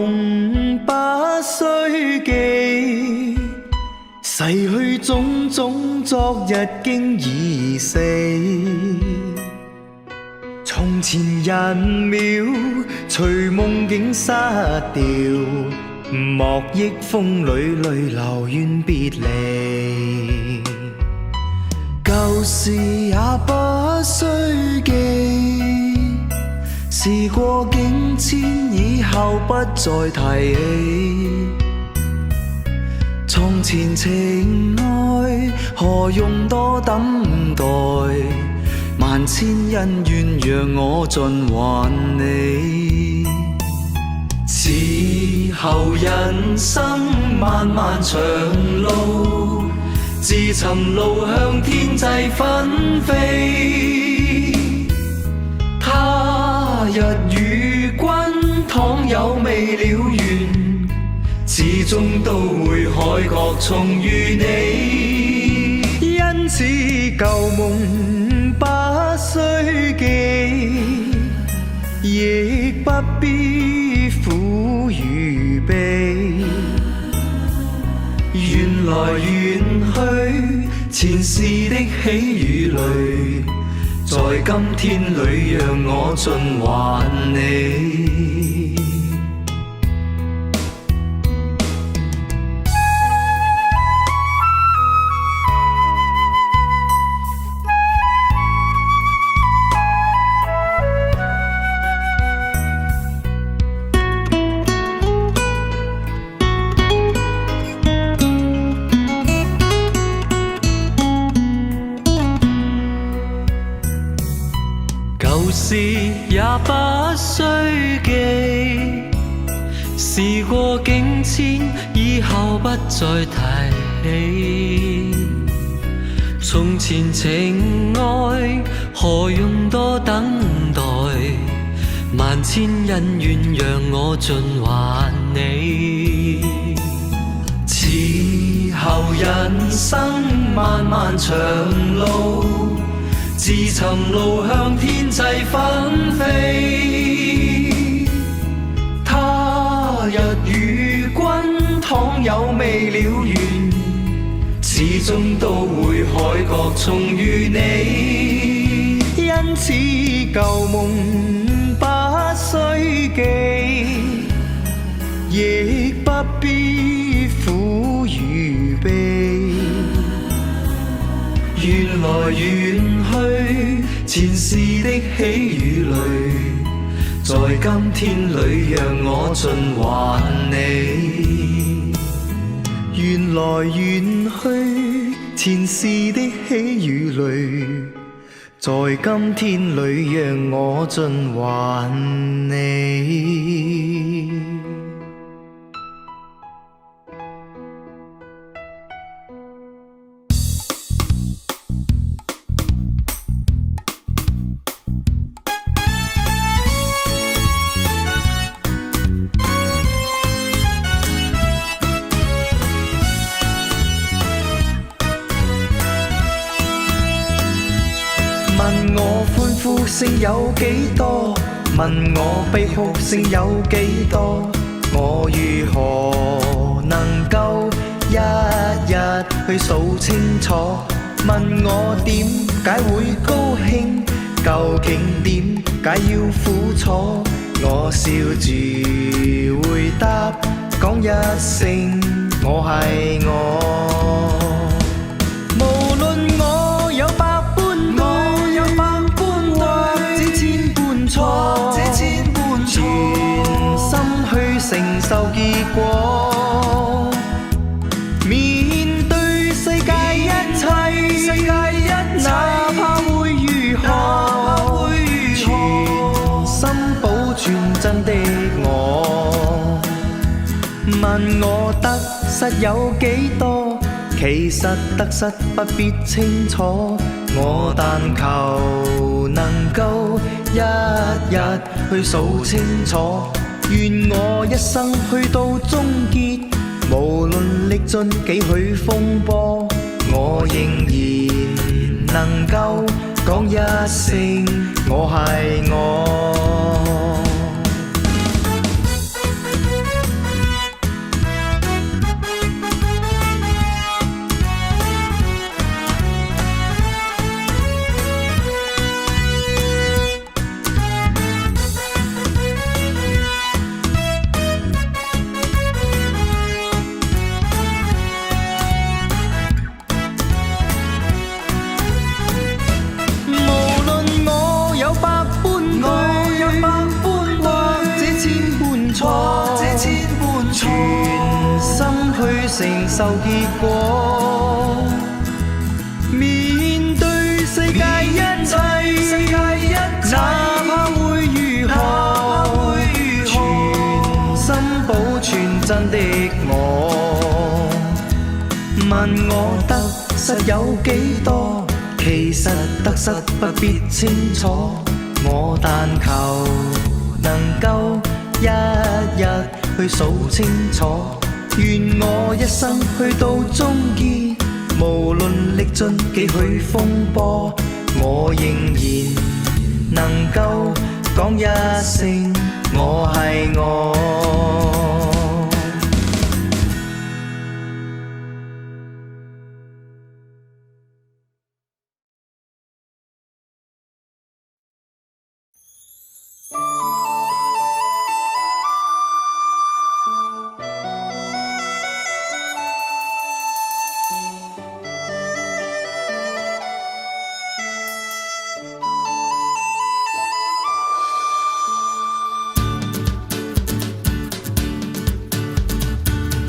夢不須記，逝去種種昨日經已死。從前人渺隨夢境失掉，莫憶風裏淚流怨別離。舊事也不須記，事過境遷以後不再提起。從前情愛何用多等待？萬千恩怨讓我盡還你。此後人生漫漫長路，自尋路向天際紛飛。他日與君倘有未了緣，始終都會海角重遇你。因此舊夢不須記，亦不必苦與悲。緣來緣去，前世的喜與淚，在今天裏讓我盡還你。舊事也不須記，事過境遷以後不再提起。從前情愛何用多等待？萬千恩怨讓我盡還你。此後人生漫漫長路，自尋路向天際紛飛。他日與君倘有未了緣，始終都會海角重遇你。因此舊夢不須記，亦不必苦與悲。緣來緣去，前世的喜與淚，在今天裏讓我盡還你。緣來緣去，前世的喜與淚，在今天裏讓我盡還你。問我歡呼聲有幾多？問我悲哭聲有幾多？我如何能夠一一去數清楚？問我點解會高興？究竟點解要苦楚？我笑住回答，講一聲我係我。無論我有百般對，或者千般錯，全心去承受結果。面對世界一切，哪怕會如何，全心保存真的我。問我得失有幾多？其實得失不必清楚，我但求能夠一一去數清楚。願我一生去到終結，無論歷盡幾許風波，我仍然能夠講一聲我係我。全心去承受結果。面對世界一切，哪怕會如何，全心保存真的我。問我得失有幾多？其實得失不必清楚，我但求能夠一一去數清楚。願我一生去到終結，無論歷盡幾許風波，我仍然能夠講一聲我係我。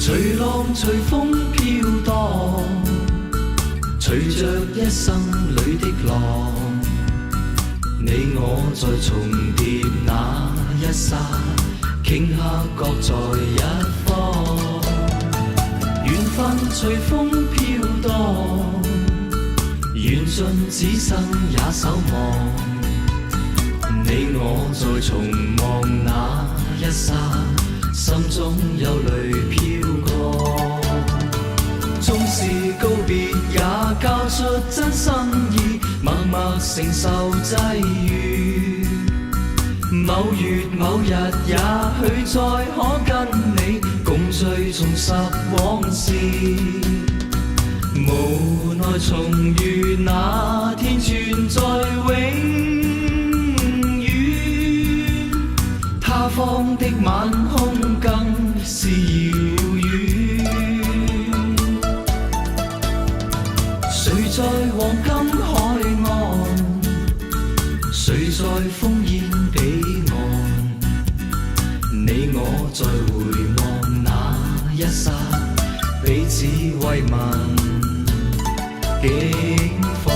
隨浪隨風飄蕩，隨着一生裏的浪，你我在重疊那一剎，頃刻各在一方。緣分隨風飄蕩，緣盡此生也守望。你我在重望那一剎，心中有淚飄過。縱是告別，也交出真心意，默默承受際遇。某月某日，也許再可跟你共聚，重拾往事。無奈重遇那天存在永遠，他方的晚空更是遙遠。誰在黃金海岸？誰在烽煙彼岸？你我在回望那一剎，彼此慰問境況。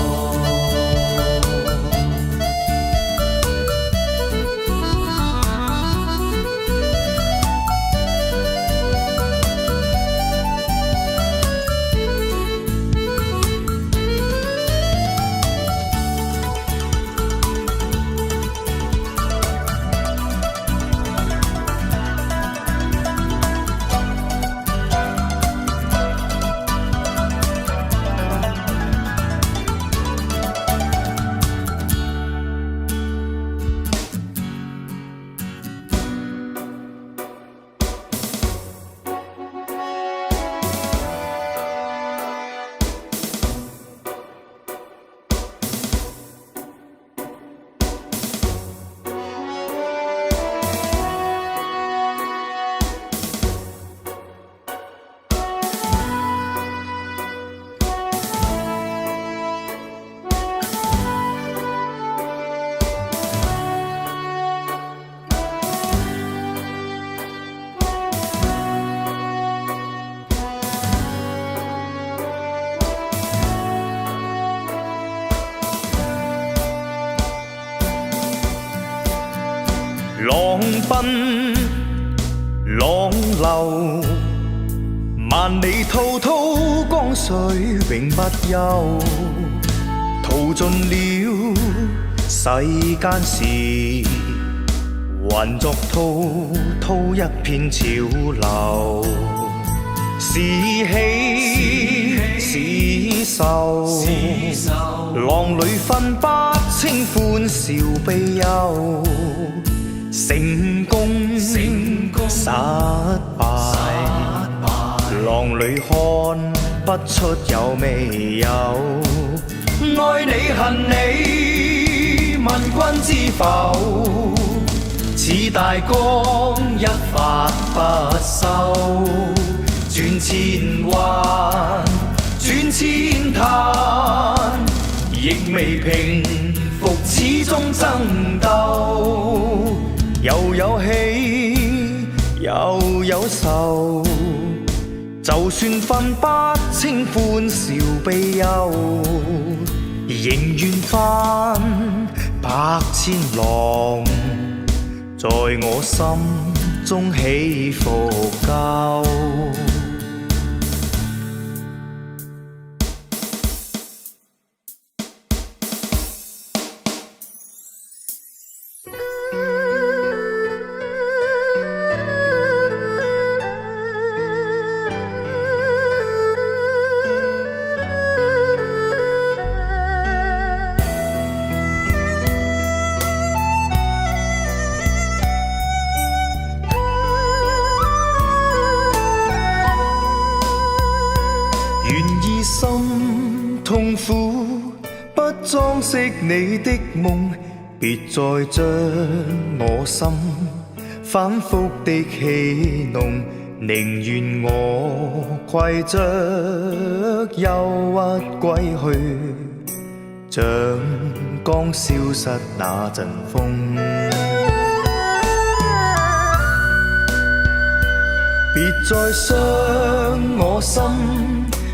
浪奔浪流，萬里滔滔江水永不休。淘盡了世間事，還作滔滔一片潮流。是喜是愁，浪裏分不清歡笑悲憂。成功失敗，浪裏看不出有未有。愛你恨你，問君知否？此大江一發不收，轉千彎，轉千灘，亦未平復，始終爭鬥。又有喜，又有有愁，就算分不清歡笑悲憂，仍願翻百千浪，在我心中起伏夠。願意心痛苦，不裝飾你的夢，別再將我心反覆的戲弄，寧願我攜着憂鬱歸去，像剛消失那陣風。別再傷我心，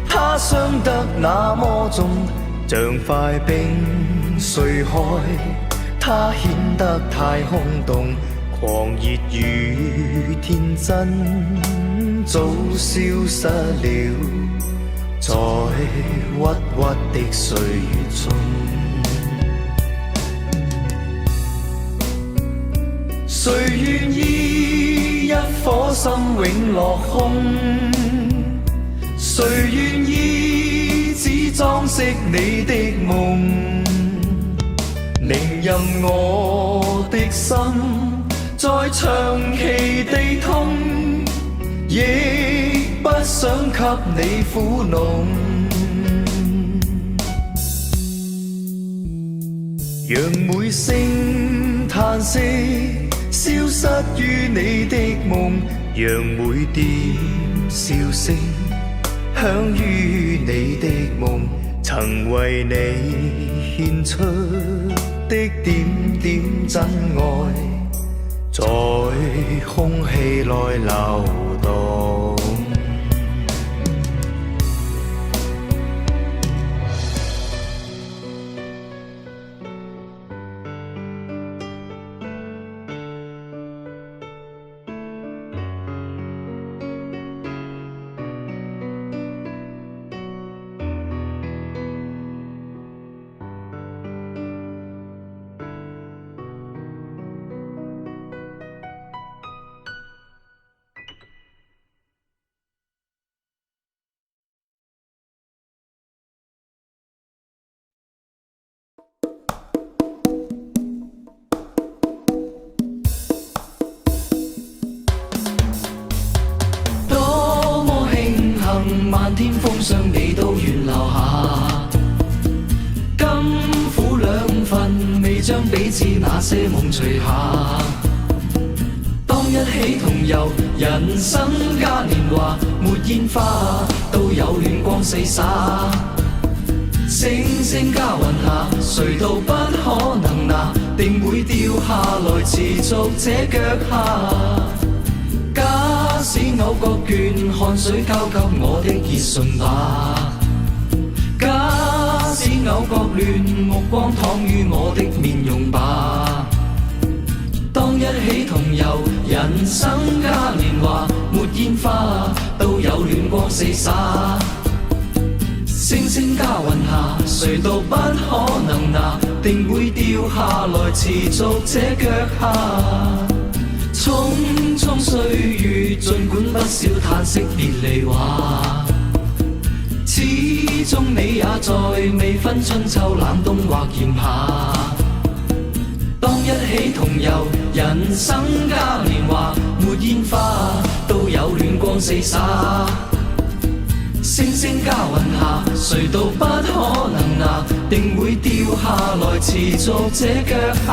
它傷得那麼重，像塊冰碎開，它顯得太空洞。狂熱與天真早消失了，在鬱鬱的歲月中。誰願意一顆心永落空？誰願意只裝飾你的夢？寧任我的心再長期地痛，亦不想給你苦弄。讓每聲嘆息消失於你的夢，讓每點笑聲響於你的夢，曾為你獻出的點點真愛，在空氣內流動。多麼慶幸，漫天風霜你都願留下，甘苦兩份，未將彼此那些夢除下。當一起同遊人生嘉年華，沒煙花都有暖光四灑。星星加雲下，誰都不可能拿，定會掉下來，持續這腳下。假使偶覺倦，汗水交給我的熱唇吧。假使偶覺亂，目光躺於我的面容吧。當一起同遊人生嘉年華，沒煙花都有暖光四灑。星星加雲下，誰都不可能拿，定會掉下來，持續這腳下。匆匆歲月，盡管不少嘆息別離話，始終你也在，未分春秋冷冬或炎夏。當一起同遊人生嘉年華，沒煙花都有暖光四灑。星星加雲下，誰都不可能拿，定會掉下來，持續這腳下。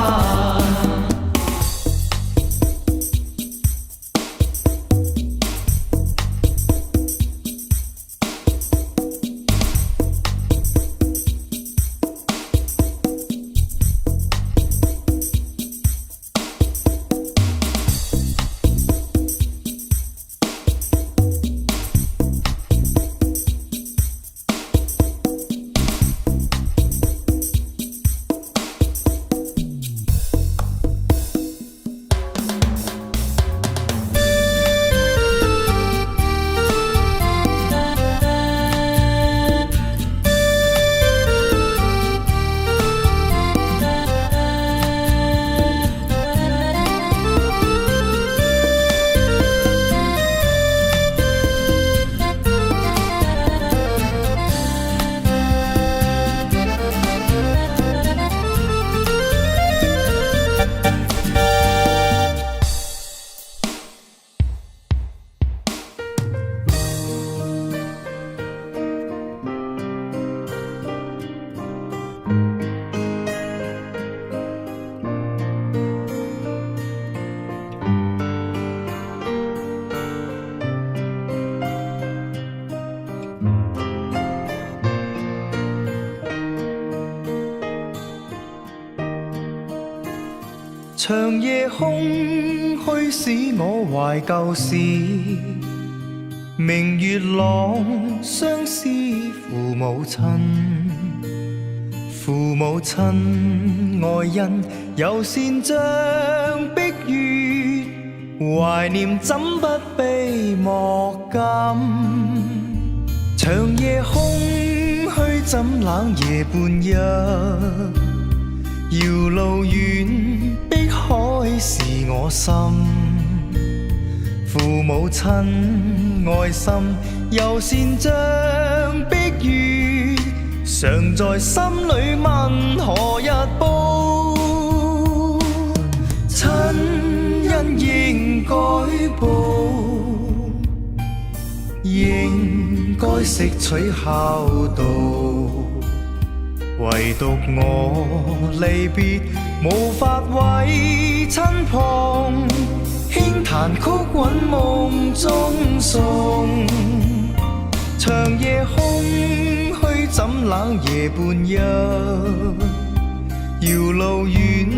長夜空虛使我懷舊事，明月朗，相思父母親，父母親愛恩，猶羨像碧月，懷念怎不悲莫禁？長夜空虛怎冷夜半泣？遙路遠，碧海是我心。父母親愛心，猶羨像碧月，常在心裏問何日報？親恩應該報，應該識取孝道。唯獨我離別，無法為親朋輕彈曲韻夢中送。長夜空虛怎冷夜半泣？遙路遠，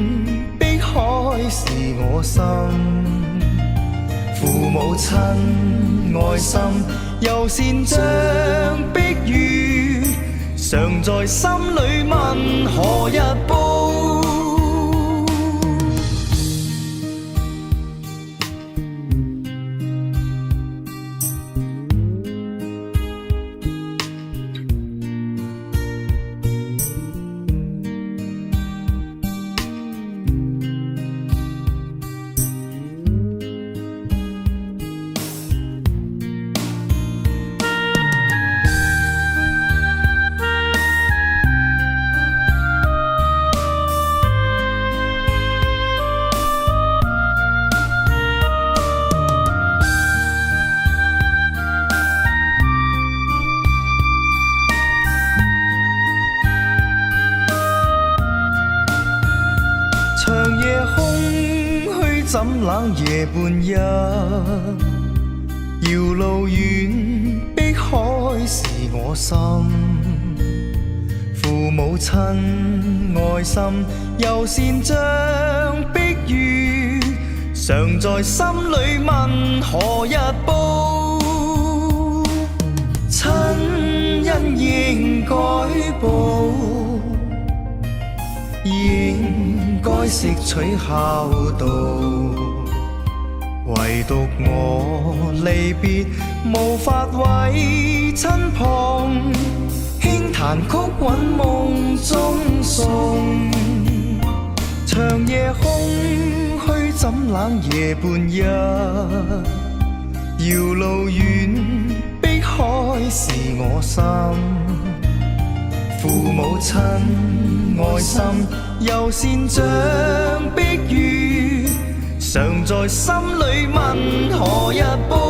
碧海是我心。父母親愛心，猶羨像碧月，常在心裏問何日報？長夜空虛怎冷夜半泣？遙路遠，碧海是我心。父母親愛心，猶羨像碧月，常在心裏問何日報？親恩應該報，應該識取孝道。唯獨我離別，無法為親朋輕彈曲韻夢中送。長夜空虛怎冷夜半泣？遙路遠，碧海是我心。父母親愛心，猶羨像碧月，常在心裏問何日報？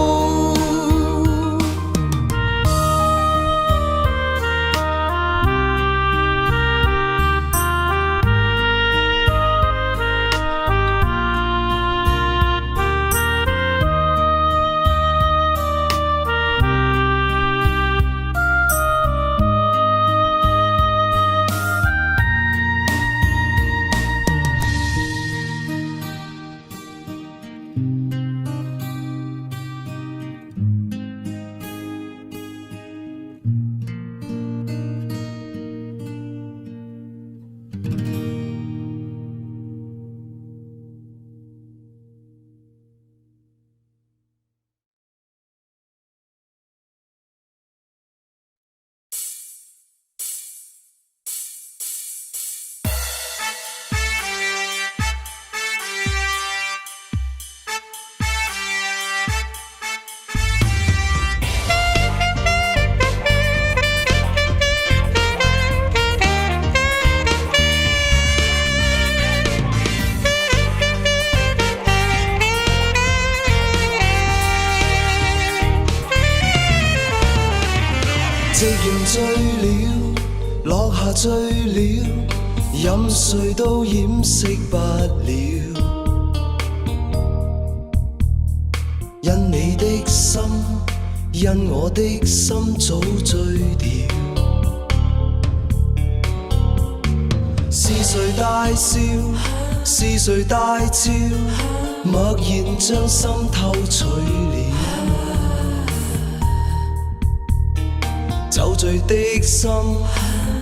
夕陽醉了，落霞醉了，任誰都掩飾不了。因你的心，因我的心早醉掉。是誰大笑？是誰大笑，默然將心偷取了。酒醉的心，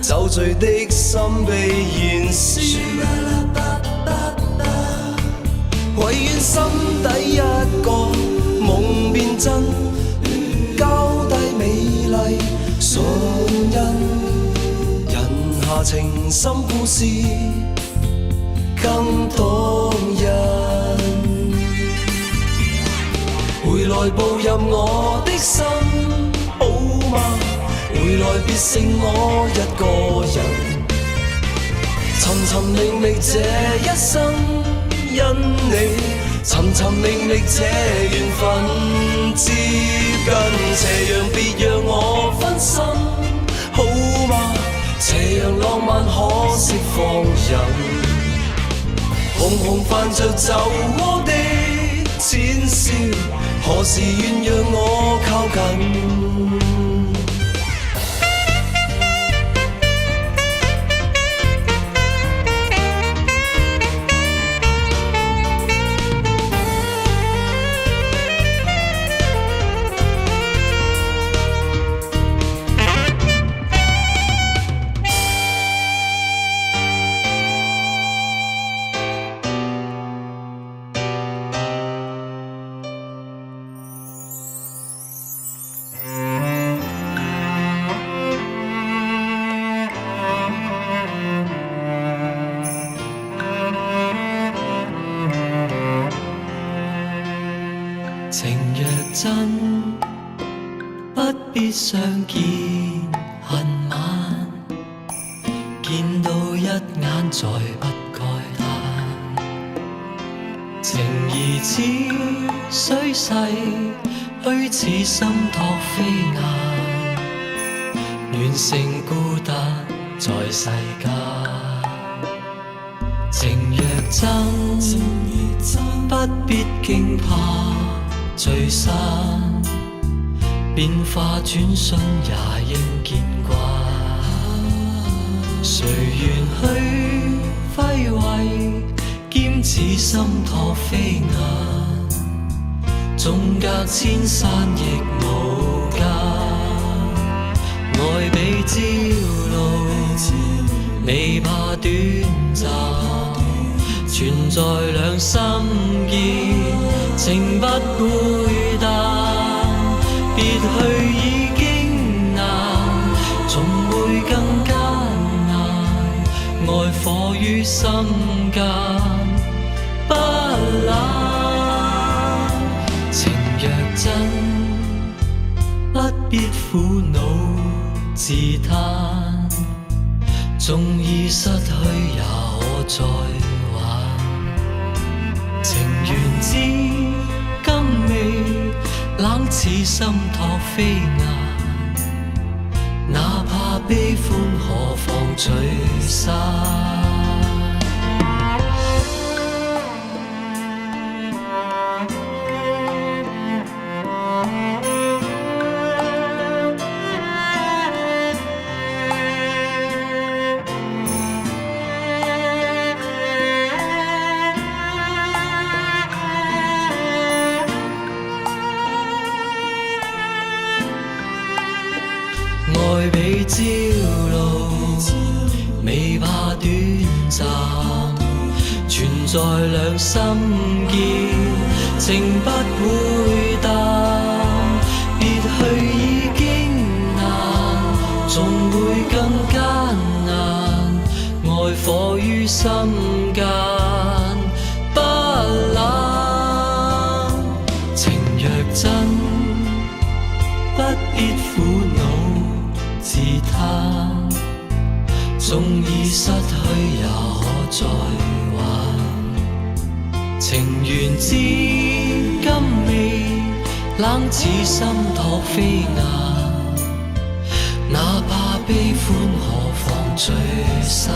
酒醉的心被燃燒。唯願心底一個夢變真，交低美麗唇印，人下情深故事更動人。回來步入我的心，好嗎？回來別剩我一個人，尋尋覓覓這一生因你，尋尋覓覓這緣分接近，斜陽別讓我分心，好嗎？斜陽浪漫可惜放任，紅紅泛着酒窩的淺笑，何時願讓我靠近？情若真，不必相見恨晚。見到一眼再不該嘆。情義似水逝，虛似心託飛雁，願勝孤單在世間。情若真，不必驚怕聚散，變化轉瞬也應見慣。誰願去揮慧，兼此心託飛雁，縱隔千山亦無間。愛比朝露，未怕短暫，存在兩心間，情不會淡。別去已經難，總會更艱難。愛火於心間不冷。情若真，不必苦惱自嘆，縱已失去也可再還。情緣至今未冷，似心託飛雁，哪怕悲歡何妨聚散。愛比朝露，未怕短暫，存在兩心間，情不會淡。別去已經難，總會更艱難。愛火於心間不冷。情若真，不必苦惱自嘆，縱已失去也可再還。情緣至今未冷，似心託飛雁，哪怕悲歡何妨聚散。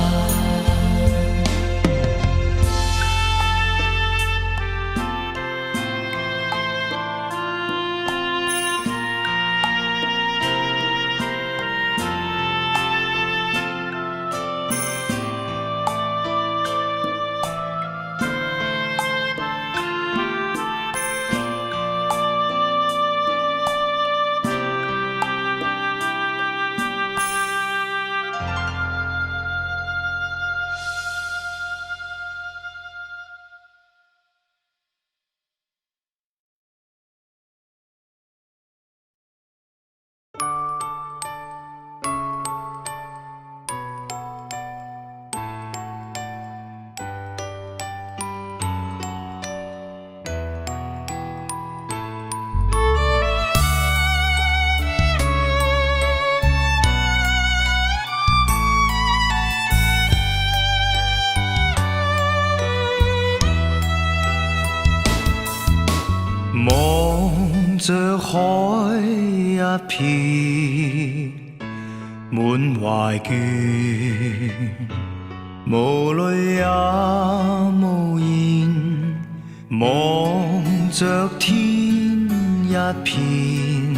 著海一片，滿懷倦，無淚也無言，望著天一片，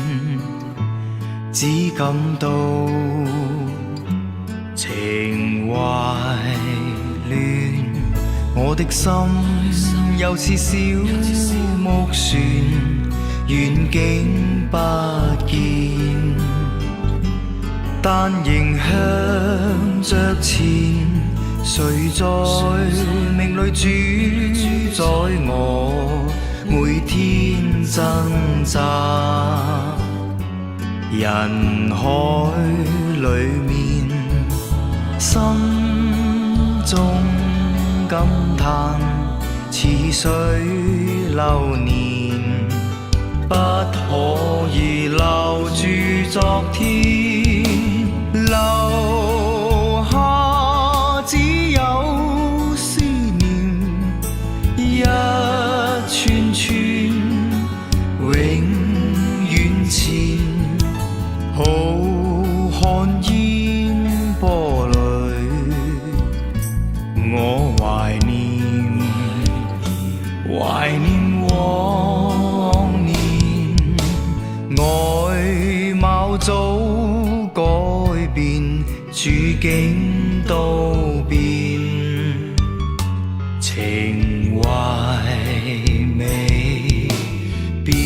只感到情懷亂。我的心猶似小木船，遠景不見，但仍向着前。誰在命裏主宰我每天掙扎？人海裏面，心中感嘆，似水流年，不可以留住昨天，留下只有思念，一串串永遠前，浩瀚煙波裏，我懷念，懷念往年，外貌早改變，處境都變，情懷未變。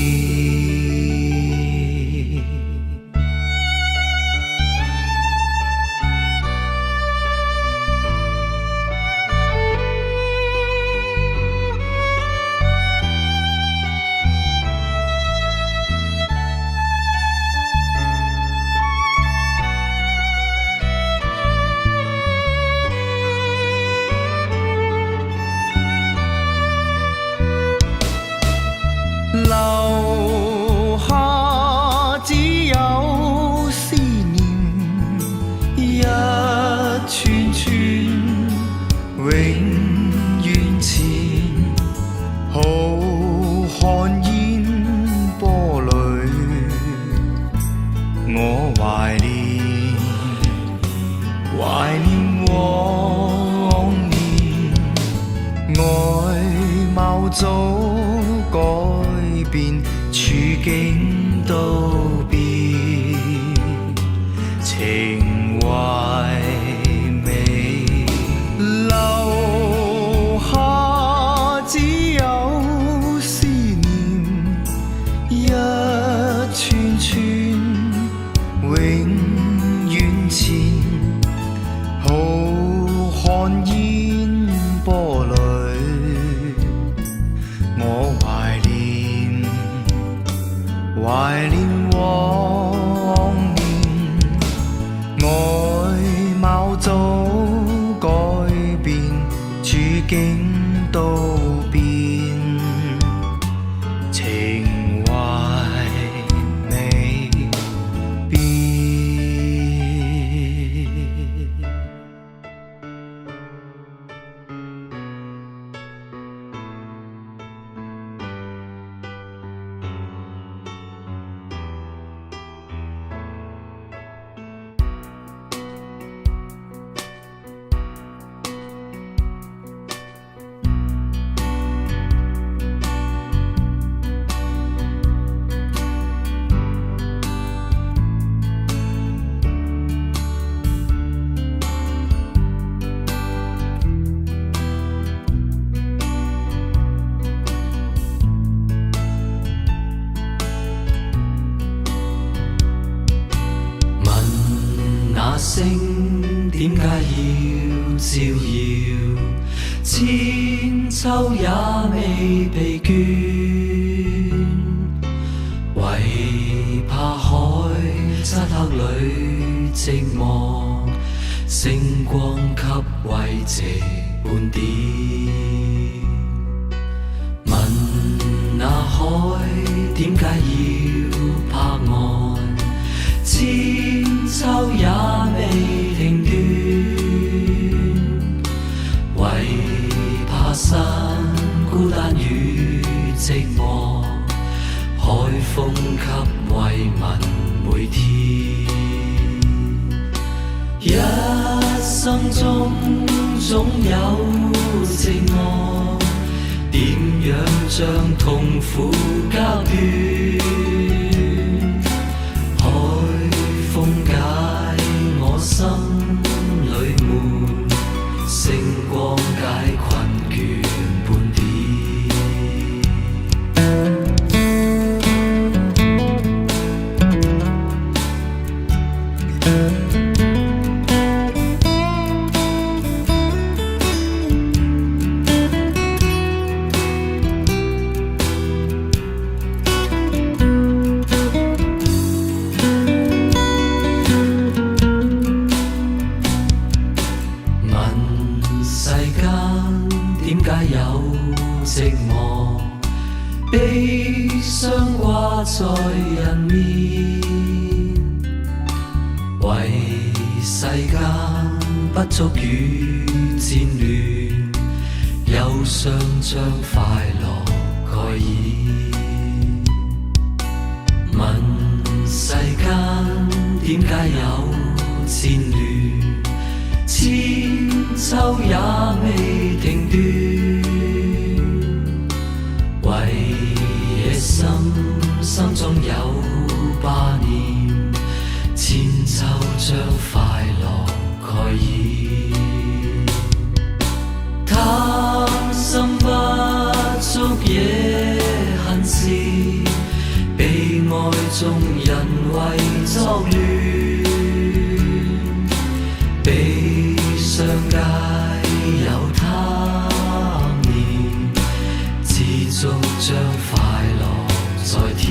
留下只有思念，一串串永遠前，浩瀚煙波裏，我懷念，懷念往年，外貌早改變，處境都變，情懷未留下，只有思念，一串串永遠前，浩瀚煙波裏，我懷念，懷念往年，外貌早改變，處境都變，情懷未變。問那星點解要照耀？千秋也未疲倦，唯怕海漆黑裏寂寞，星光給慰藉半點。問那海點解要泊岸？千秋也未停斷，唯怕山孤單與寂寞，海風總有寂寞，點樣將痛苦隔斷？海風解我心裏悶，星光解困倦半點。問世間點解有寂寞？悲傷掛在人面，為世間不足與戰亂，憂傷將快樂蓋掩。問世間點解有戰亂？千秋也未停斷，為野心，心中有霸念，千秋將快樂蓋掩。貪心不足惹恨事，悲哀中人為作亂，悲傷皆有貪念，知足將快樂在天。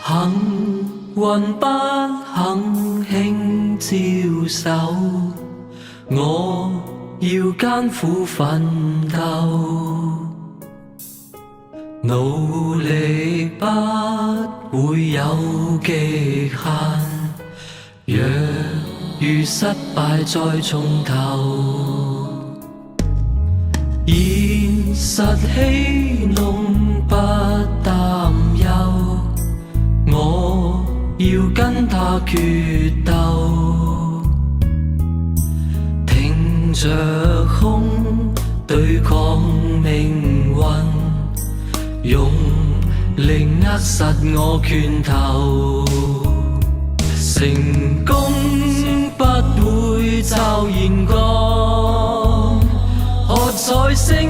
幸運不肯輕招手，我要艱苦奮鬥，努力不會有極限。若遇失敗再從頭，現實戲弄不擔憂，我要跟他決鬥，挺着胸對抗命運，用力握實我拳頭，成功不會驟然降，喝彩聲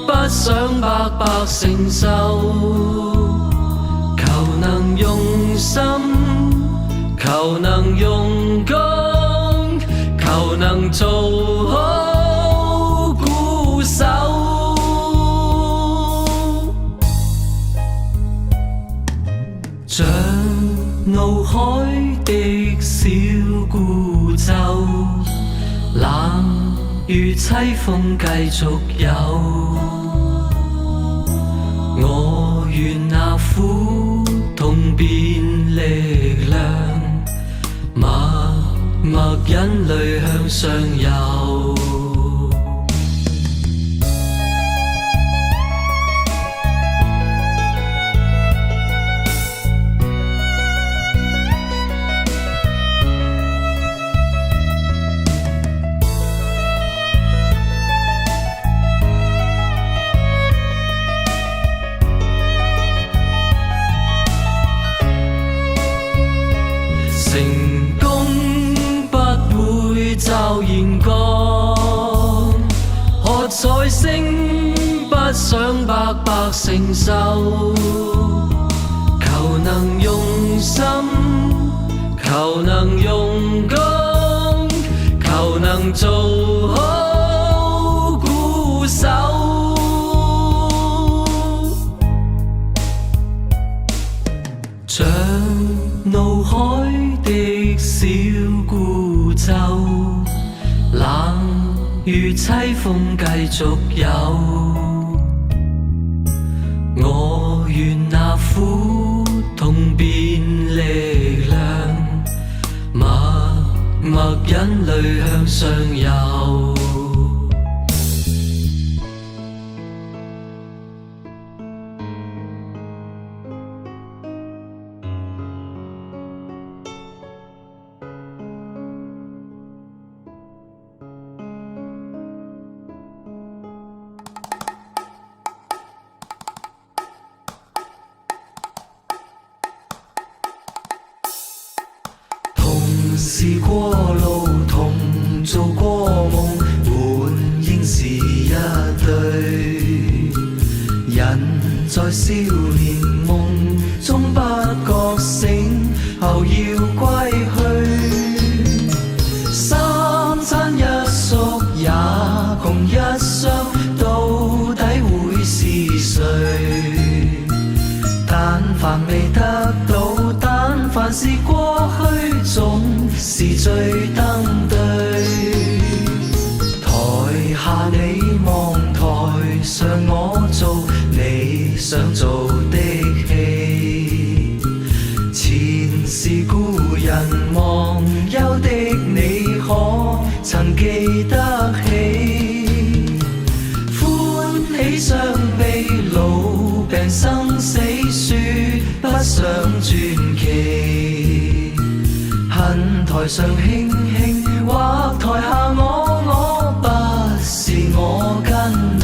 不想白白承受，求能用心，求能用功，求能做好鼓手。像怒海的小孤舟，冷雨凄風繼續游。我願那苦痛變力量，默默忍淚向上游。想白白承受。求能用心，求能用功，求能做好鼓手。像怒海的小孤舟，冷雨凄風繼續游。我願那苦痛變力量，默默忍淚向上游。同是過路，同做過夢，本應是一對。人在少年夢中不覺醒，後要歸去。三餐一宿也共一雙，到底會是誰？但凡未得到，但凡是過去，總是最登對。台下你望台上我做你想做的戲，前是故人忘憂的你可曾記得起？歡喜傷悲老病生死說不上傳奇。恨台上輕輕或台下我我，不是我跟你。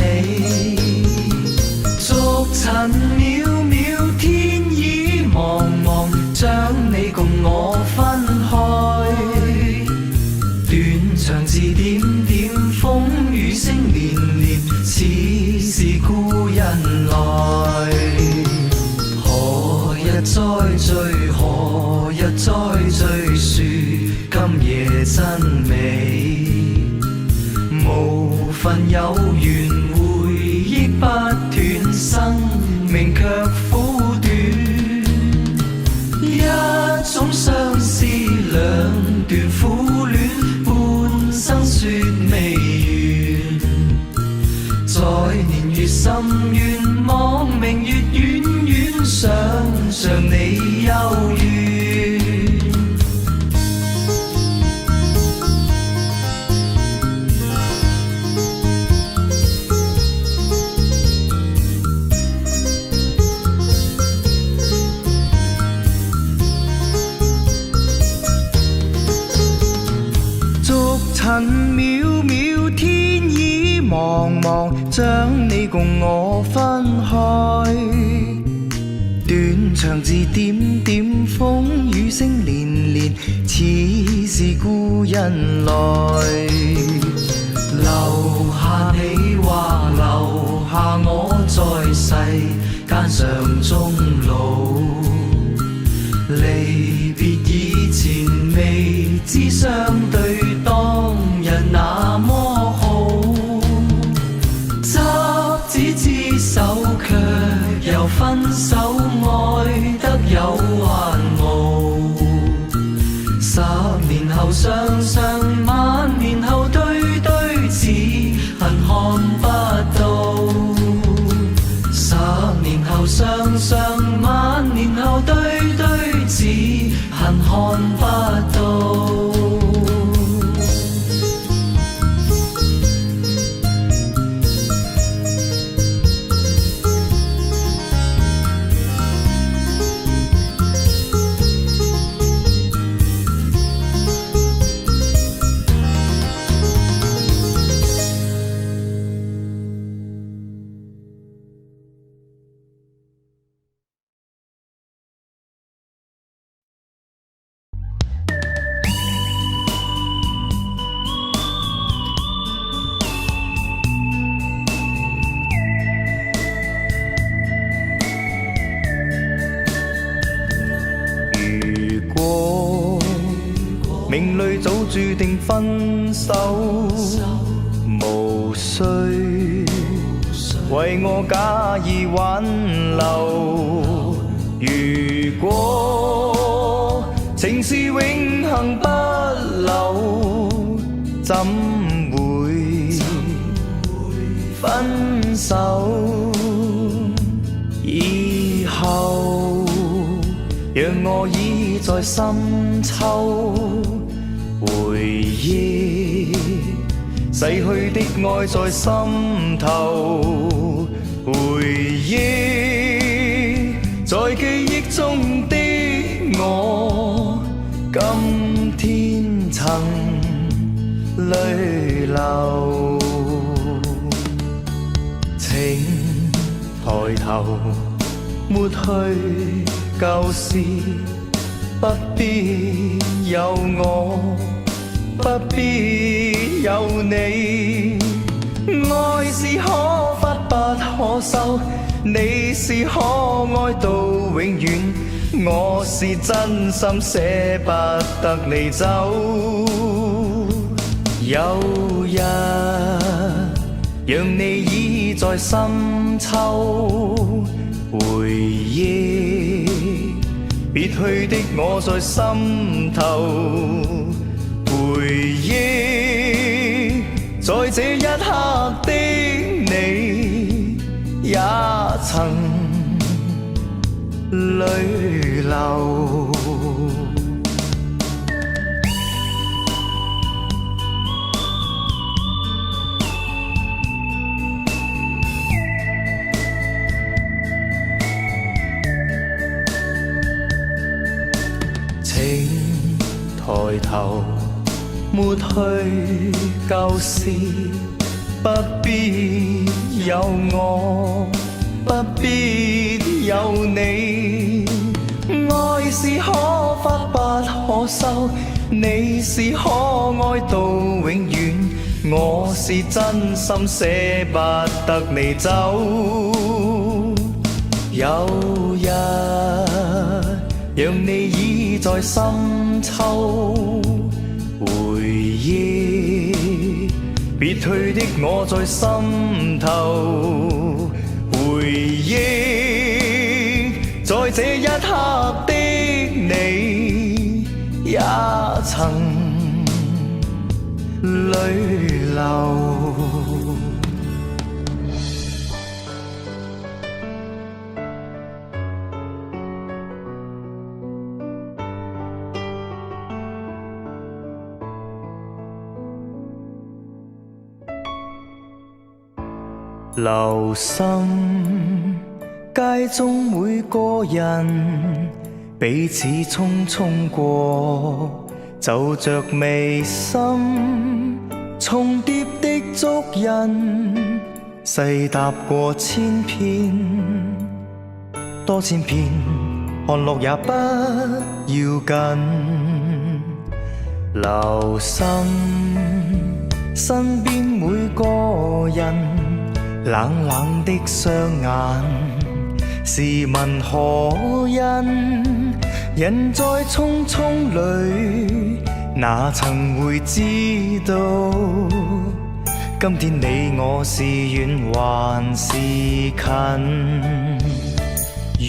俗塵渺渺，天意茫茫，將你共我分開。斷腸字點點，風雨聲連連，似是故人來。何日再聚？何日再聚？說今夜真美。無份有緣，回憶不斷，生命卻苦短。一種相思，兩段苦戀，半生說未完。在年月深淵，望明月遠遠，想像你幽怨。俗塵渺渺，天意茫茫，將你共我分開。斷腸字點點，風雨聲連連，似是故人來。留下你話，留下我在世間上終老。離別以前未知相對當日那麼好，執子之手卻又分手，愛得有還無？10年後雙雙，萬年後對對，只恨看不到。十年後雙雙，萬年後對對，只恨看不到。淚早注定分手，無需為我假意挽留。如果情是永恆不朽，怎會分手？以後讓我倚在深秋，回憶逝去的愛在心頭，回憶在記憶中的我，今天曾淚流。請抬頭，抹去舊事，不必有我，不必有你。愛是可發不可收，你是可愛到永遠，我是真心捨不得你走。有日讓你倚在深秋，回憶別去的我在心頭，回憶在這一刻的你也曾淚流。請抬頭，抹去舊事，不必有我，不必有你。愛是可發不可收，你是可愛到永遠，我是真心捨不得你走。有日讓你倚在深秋，回憶別去的我在心頭，回憶在這一刻的你也曾淚流。留心街中每個人，彼此匆匆過，就像眉心重疊的足印，細踏過千遍多千遍，看落也不要緊。留心身邊每個人，冷冷的雙眼，試問何因？人在匆匆裏，哪曾會知道？今天你我是遠還是近？如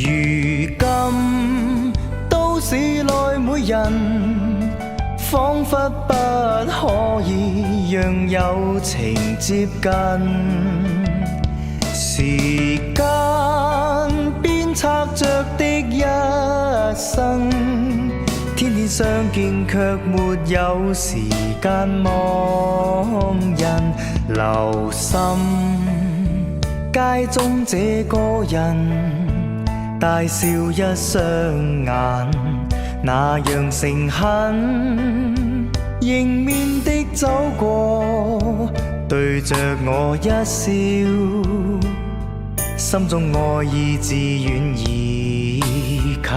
今都市內每人，彷彿不可以讓友情接近。時間鞭策着的一生，天天相見卻沒有時間望人。留心街中這個人，大笑一雙眼，那樣誠懇，迎面的走過，對着我一笑，心中愛意自遠而近。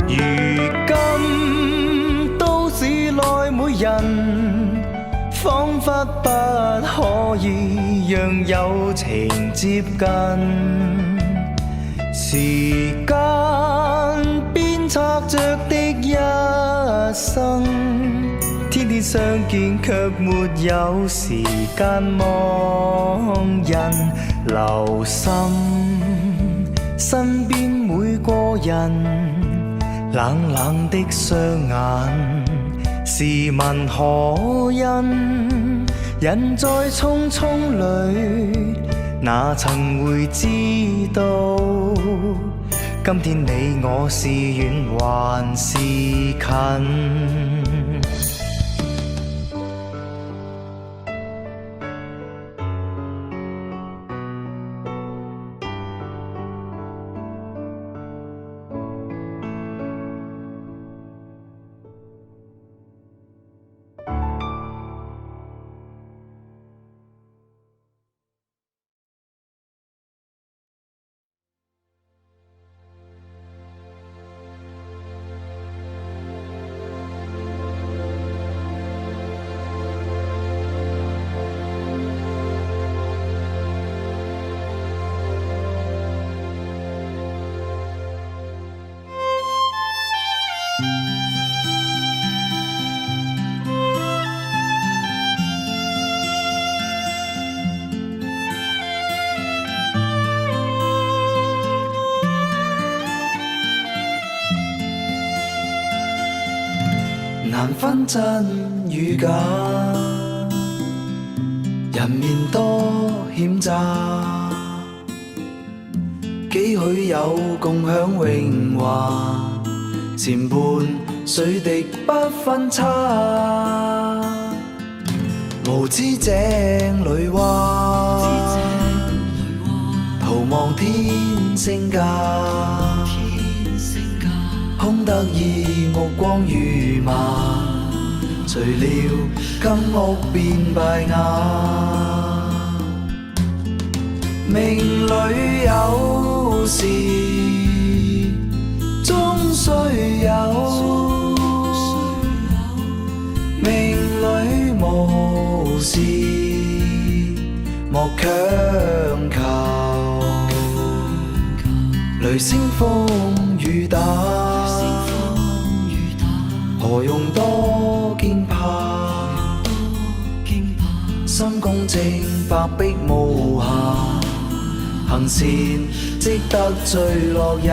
如今都市內每人，彷彿不可以讓友情接近。時間鞭策着的一生，天天相見卻沒有時間望人，留心身邊每個人，冷冷的雙眼，試問何因？人在匆匆裏，哪曾會知道？今天你我是遠還是近？難分真與假，人面多險詐，幾許有共享榮華，前伴水滴不分差。無知井裏蛙，徒望天星價。空得意目光如麻，誰料金屋變敗瓦。命裏有時終須有，命裏無時莫強求。雷聲風雨打，何用多驚怕？心公正，白璧無瑕，行善積德最樂也。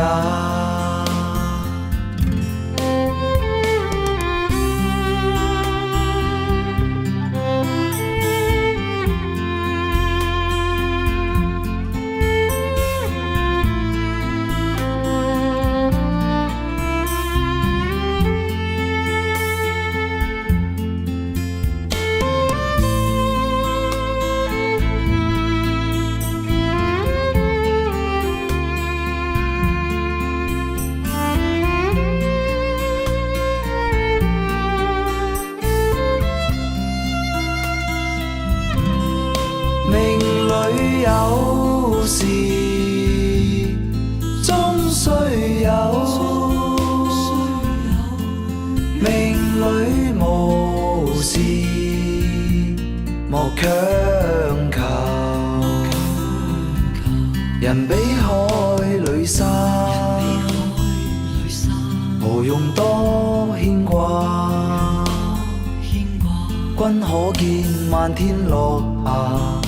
命裏有時終須有，命裏無時莫強求。人比海裏沙，無用多牽掛。君可見漫天落霞，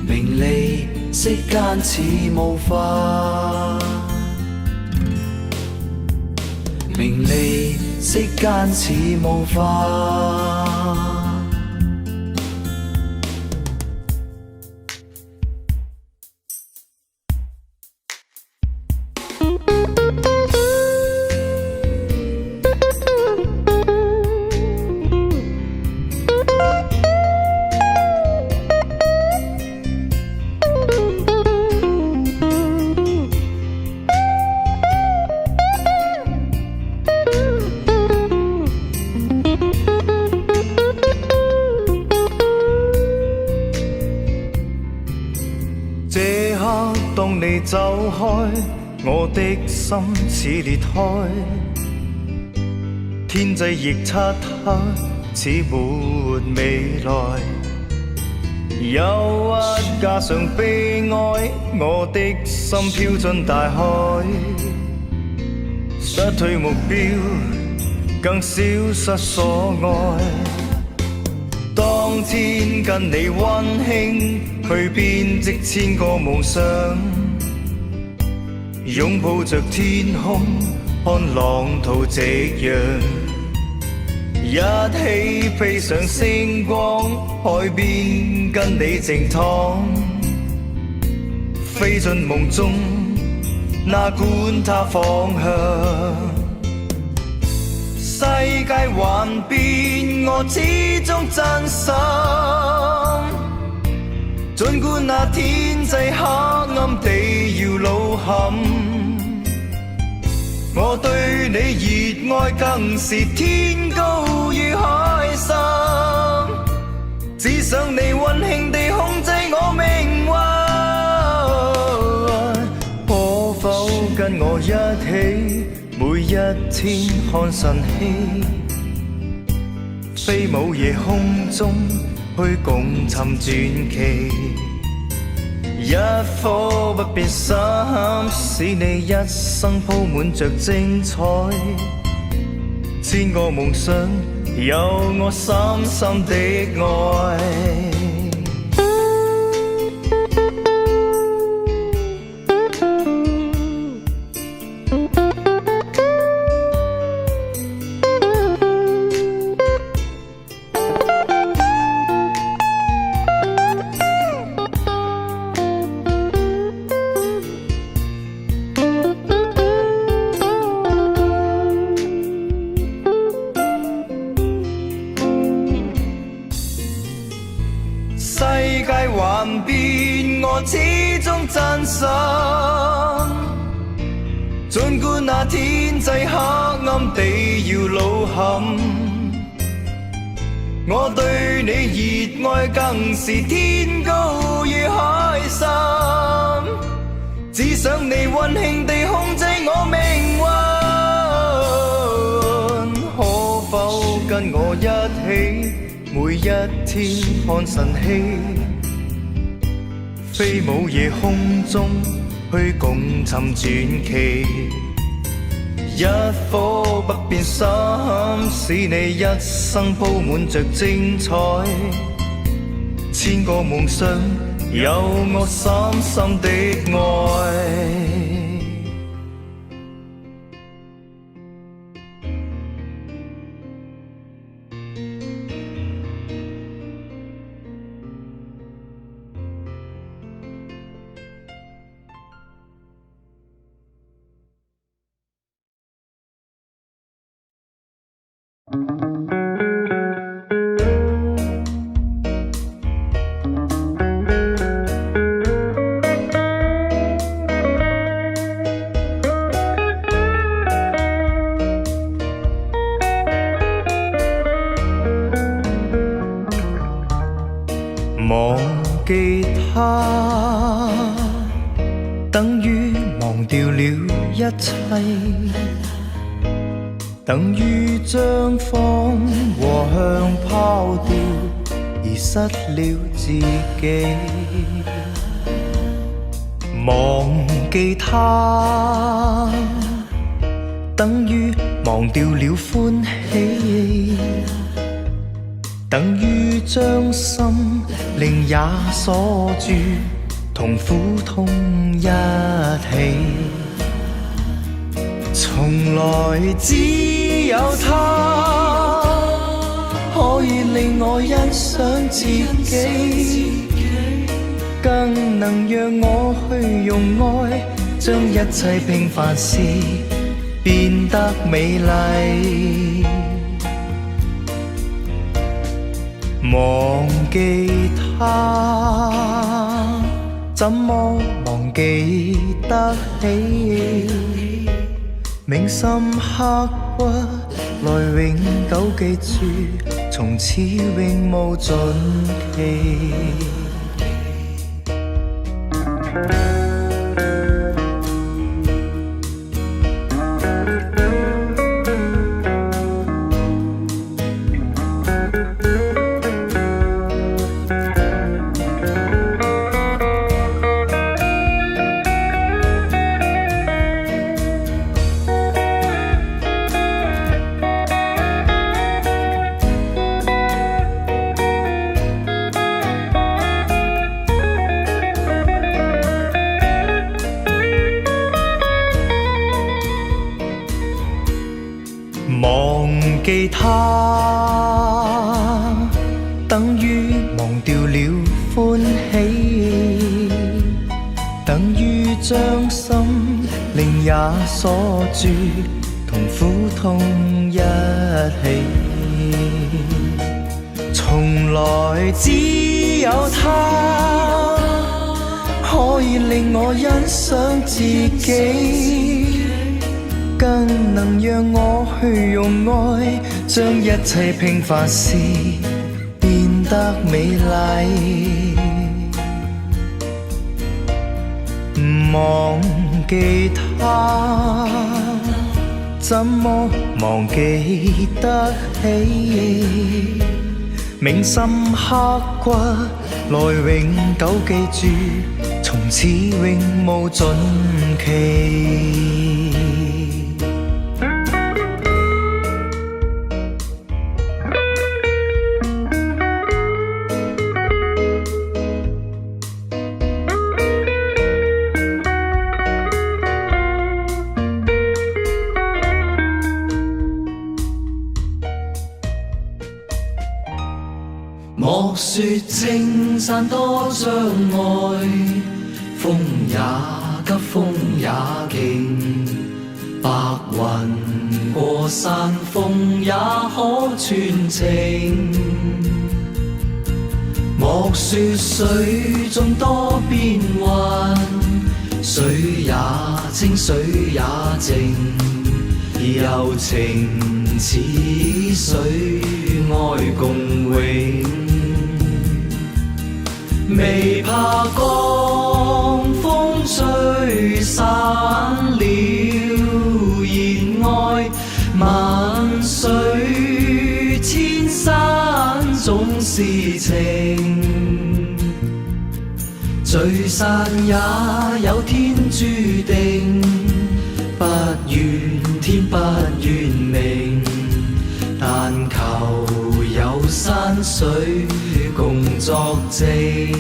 名利息間似霧化。名利息間似霧化。這刻當你走開，我的心似裂開。天際亦漆黑，似沒未來。憂鬱加上悲哀，我的心飄進大海，失去目標，更消失所愛。當天跟你溫馨去編織千個夢想，擁抱着天空，看浪濤夕陽，一起披上星光，海邊跟你靜躺，飛進夢中，哪管它方向。世界還變，我始終真心。儘管那天際黑暗地遙路坎，我對你熱愛更是天高與海深。只想你溫馨地控制我命運，可否跟我一起，每一天看晨曦，飛舞夜空中去共尋傳奇。一顆不變心，使你一生鋪滿着精彩。千個夢想，有我深深的愛。世界還變，我始終真心。儘管那天際黑暗地遙路坎，我對你熱愛更是天高與海深。只想你溫馨地控制我命運，可否跟我一起，每一天看晨曦，飛舞夜空中去共尋傳奇。一顆不變心，使你一生鋪滿着精彩。千個夢想，有我深深的愛。忘記他，等於忘掉了一切，等於將方和向拋掉，而失了自己。忘記他，等於忘掉了歡喜。等於將心靈也鎖住，同苦痛一起。從來只有他可以令我欣賞自己，更能讓我去用愛將一切平凡事變得美麗。忘記他，怎麼忘記得起？銘心刻骨，來永久記住，從此永無盡期。忘記他，等於忘掉了歡喜，等於將心靈也鎖住，同苦痛一起。從來只有他，可以令我欣賞自己，更能讓我去用愛將一切平凡事變得美麗。忘記他，怎麼忘記得起？銘心刻骨，來永久記住，從此永無盡期。莫說青山多障礙，風也急，風也勁，白雲過山峰也可傳情。莫說水中多變幻，水也清，水也靜，柔情似水，愛共永。未怕江風吹散了熱愛，萬水千山總是情。聚散也有天注定，不怨天不怨命，但求有山水共作證。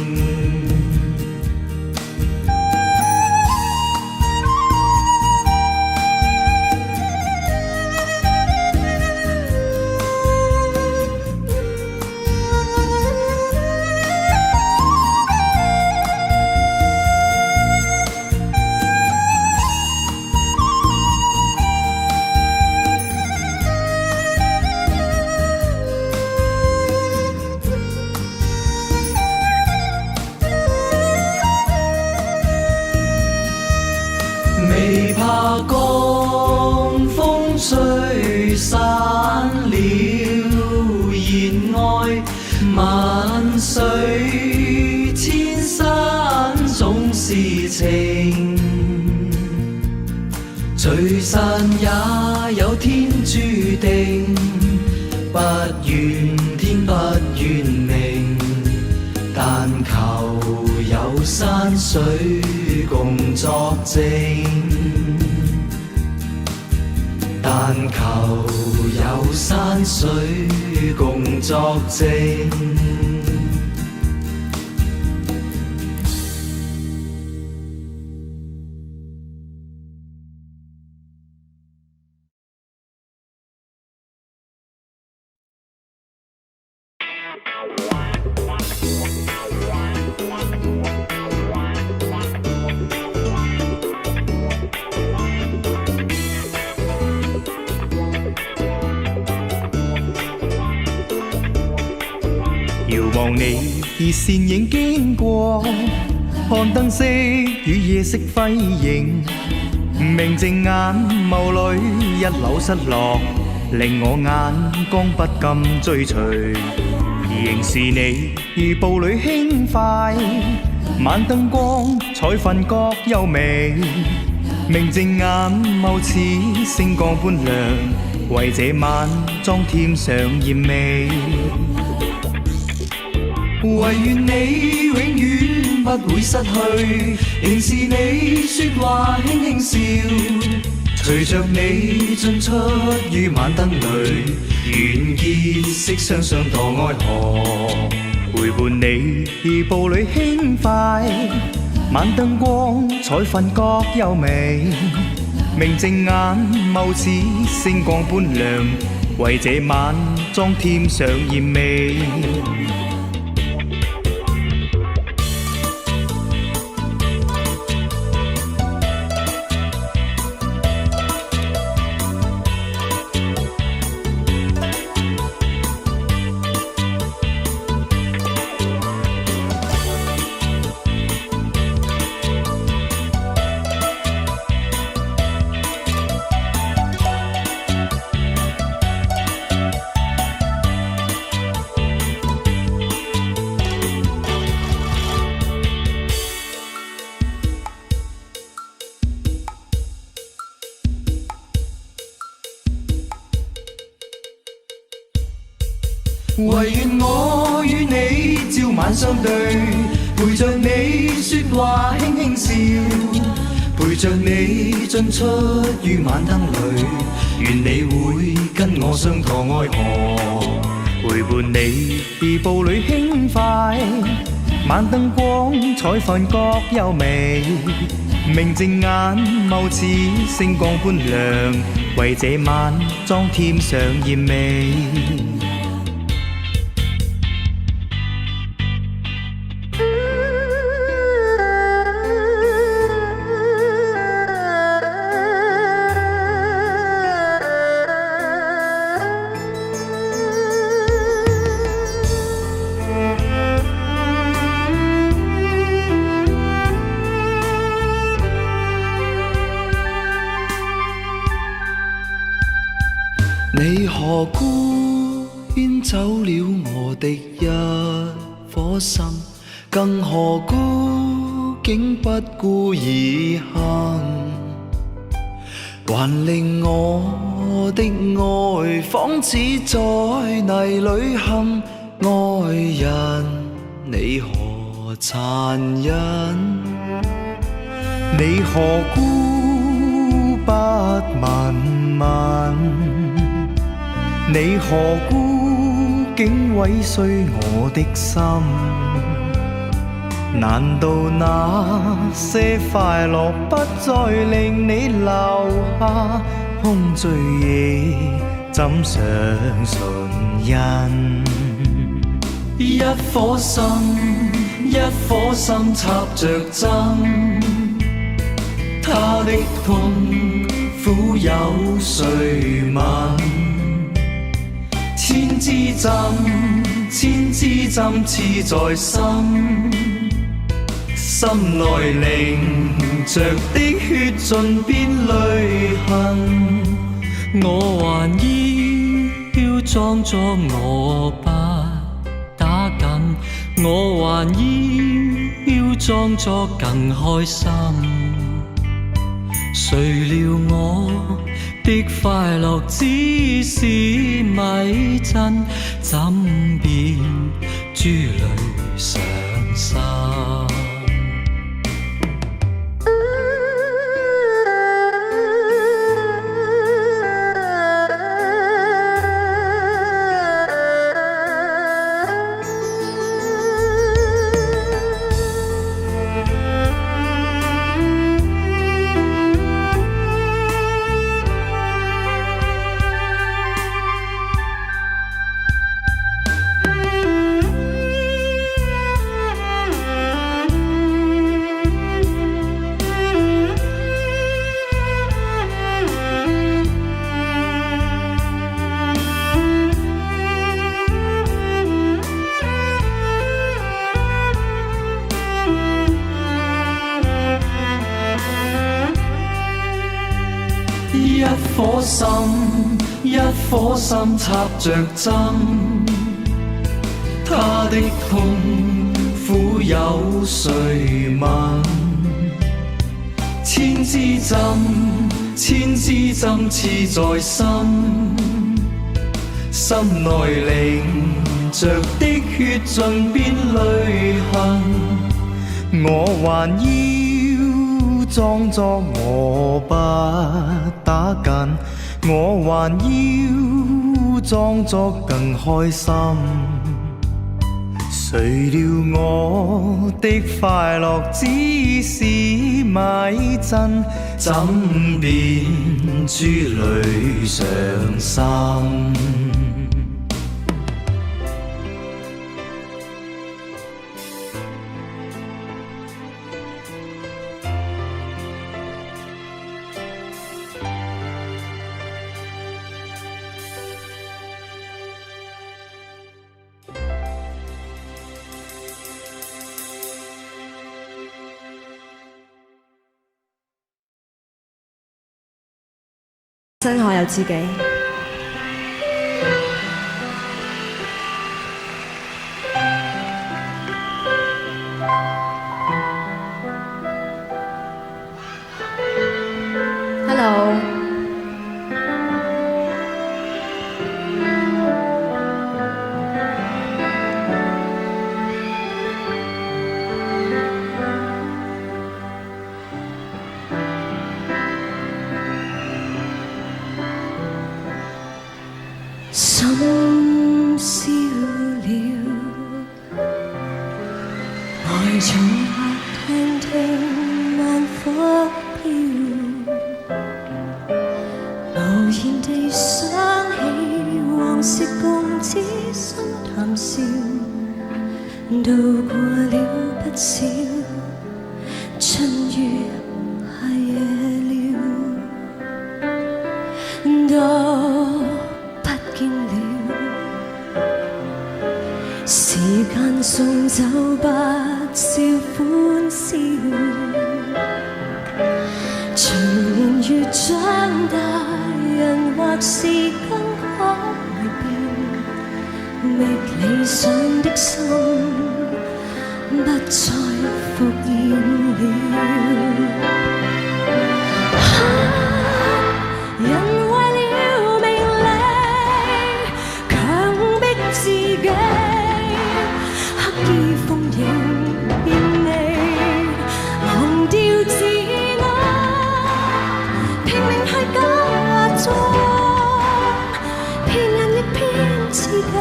未怕江風吹散了熱愛，萬水千山總是情。聚散也有天注定，不怨天不怨命，但求有山水共作證。但求有山水共作證。遙望你倩影經過，看燈飾與夜色輝映，明淨眼眸裏一縷失落，令我眼光不禁追隨。仍是你步履輕快，晚燈光彩瞓覺優美，明淨眼眸似星光般亮，為這晚妝添上艷味。唯願你永遠不會失去，仍是你說話輕輕笑，隨着你進出於晚燈裏，願結識雙雙渡愛河，陪伴你步履輕快，晚燈光彩瞓覺優美，明淨眼眸似星光般亮，為這晚裝添上艷味。唯願我與你朝晚相對，陪着你說話輕輕笑，陪着你進出於晚燈裏，願你會跟我相托愛河，陪伴你步履輕快，晚燈光彩飯各優美，明淨眼眸似星光般亮，為這晚裝添上艷美。你何故牽走了我的一顆心？更何故竟不顧而行？還令我的愛仿似在泥裏陷。愛人，你何殘忍？你何故不問問？你何故竟毀碎我的心？難道那些快樂不再令你留下空追憶，怎相信人？一顆心，一顆心插着針，他的痛苦有誰問？千支針，千支針刺在心，心內凝着的血盡變淚痕。我還要裝作我不打緊，我還要裝作更開心。誰料我的快樂只是迷陣，怎變珠淚上心？一顆心，一顆心插着針，他的痛苦有誰問？千支針，千支針刺在心，心內凝着的血盡變淚痕。我還要裝作我不打緊，我還要裝作更開心。誰誰料我的快樂只是迷陣，怎變珠淚上心？真可有知己。Hello，深宵了，呆坐客廳聽慢火飄，無言地想起往事共此心談笑，度過了不少春雨夏夜了，都不見了。時間送走不少歡笑，隨年月長大，人或是更改變，覓理想的心不再復現了。人為了名利，強迫自己，刻意奉迎便利，忘掉自我，拼命去假裝，騙人亦騙自己，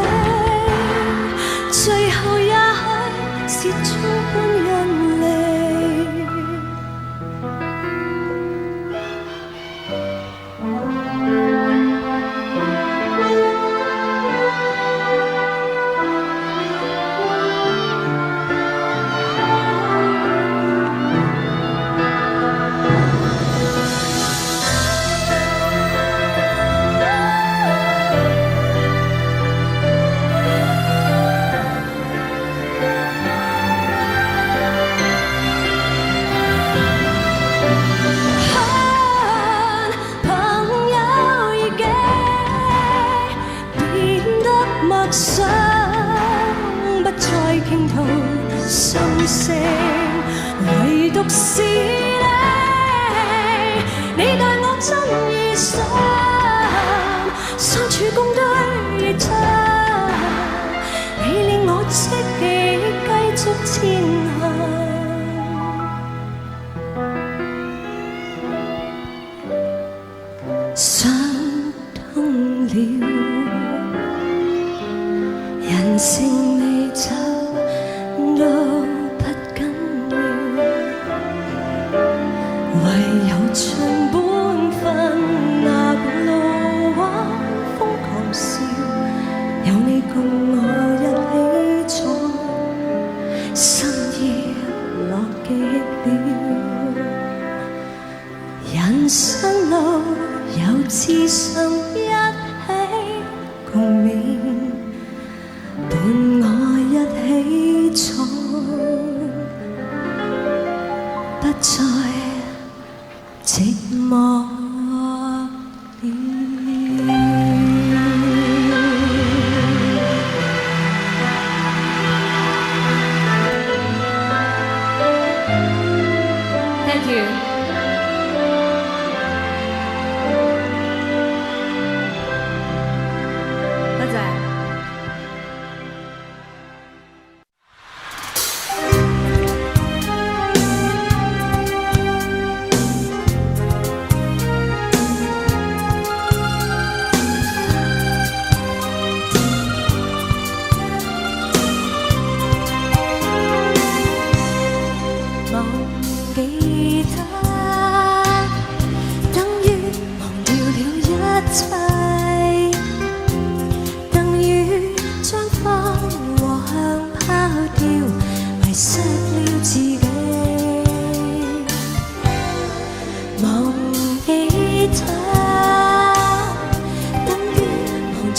最後也許是充滿人理。朋友已經變得陌生，不再傾吐心聲，唯獨是你，你待我真意深，相處共對亦真，你令我積極繼續前行。想通了，人性未走都不緊要，唯有盡本分，那個路玩瘋狂笑，有你共我一起闖，心意樂極了。人生路有志向一起共勉，伴我一起闖，不再寂寞了。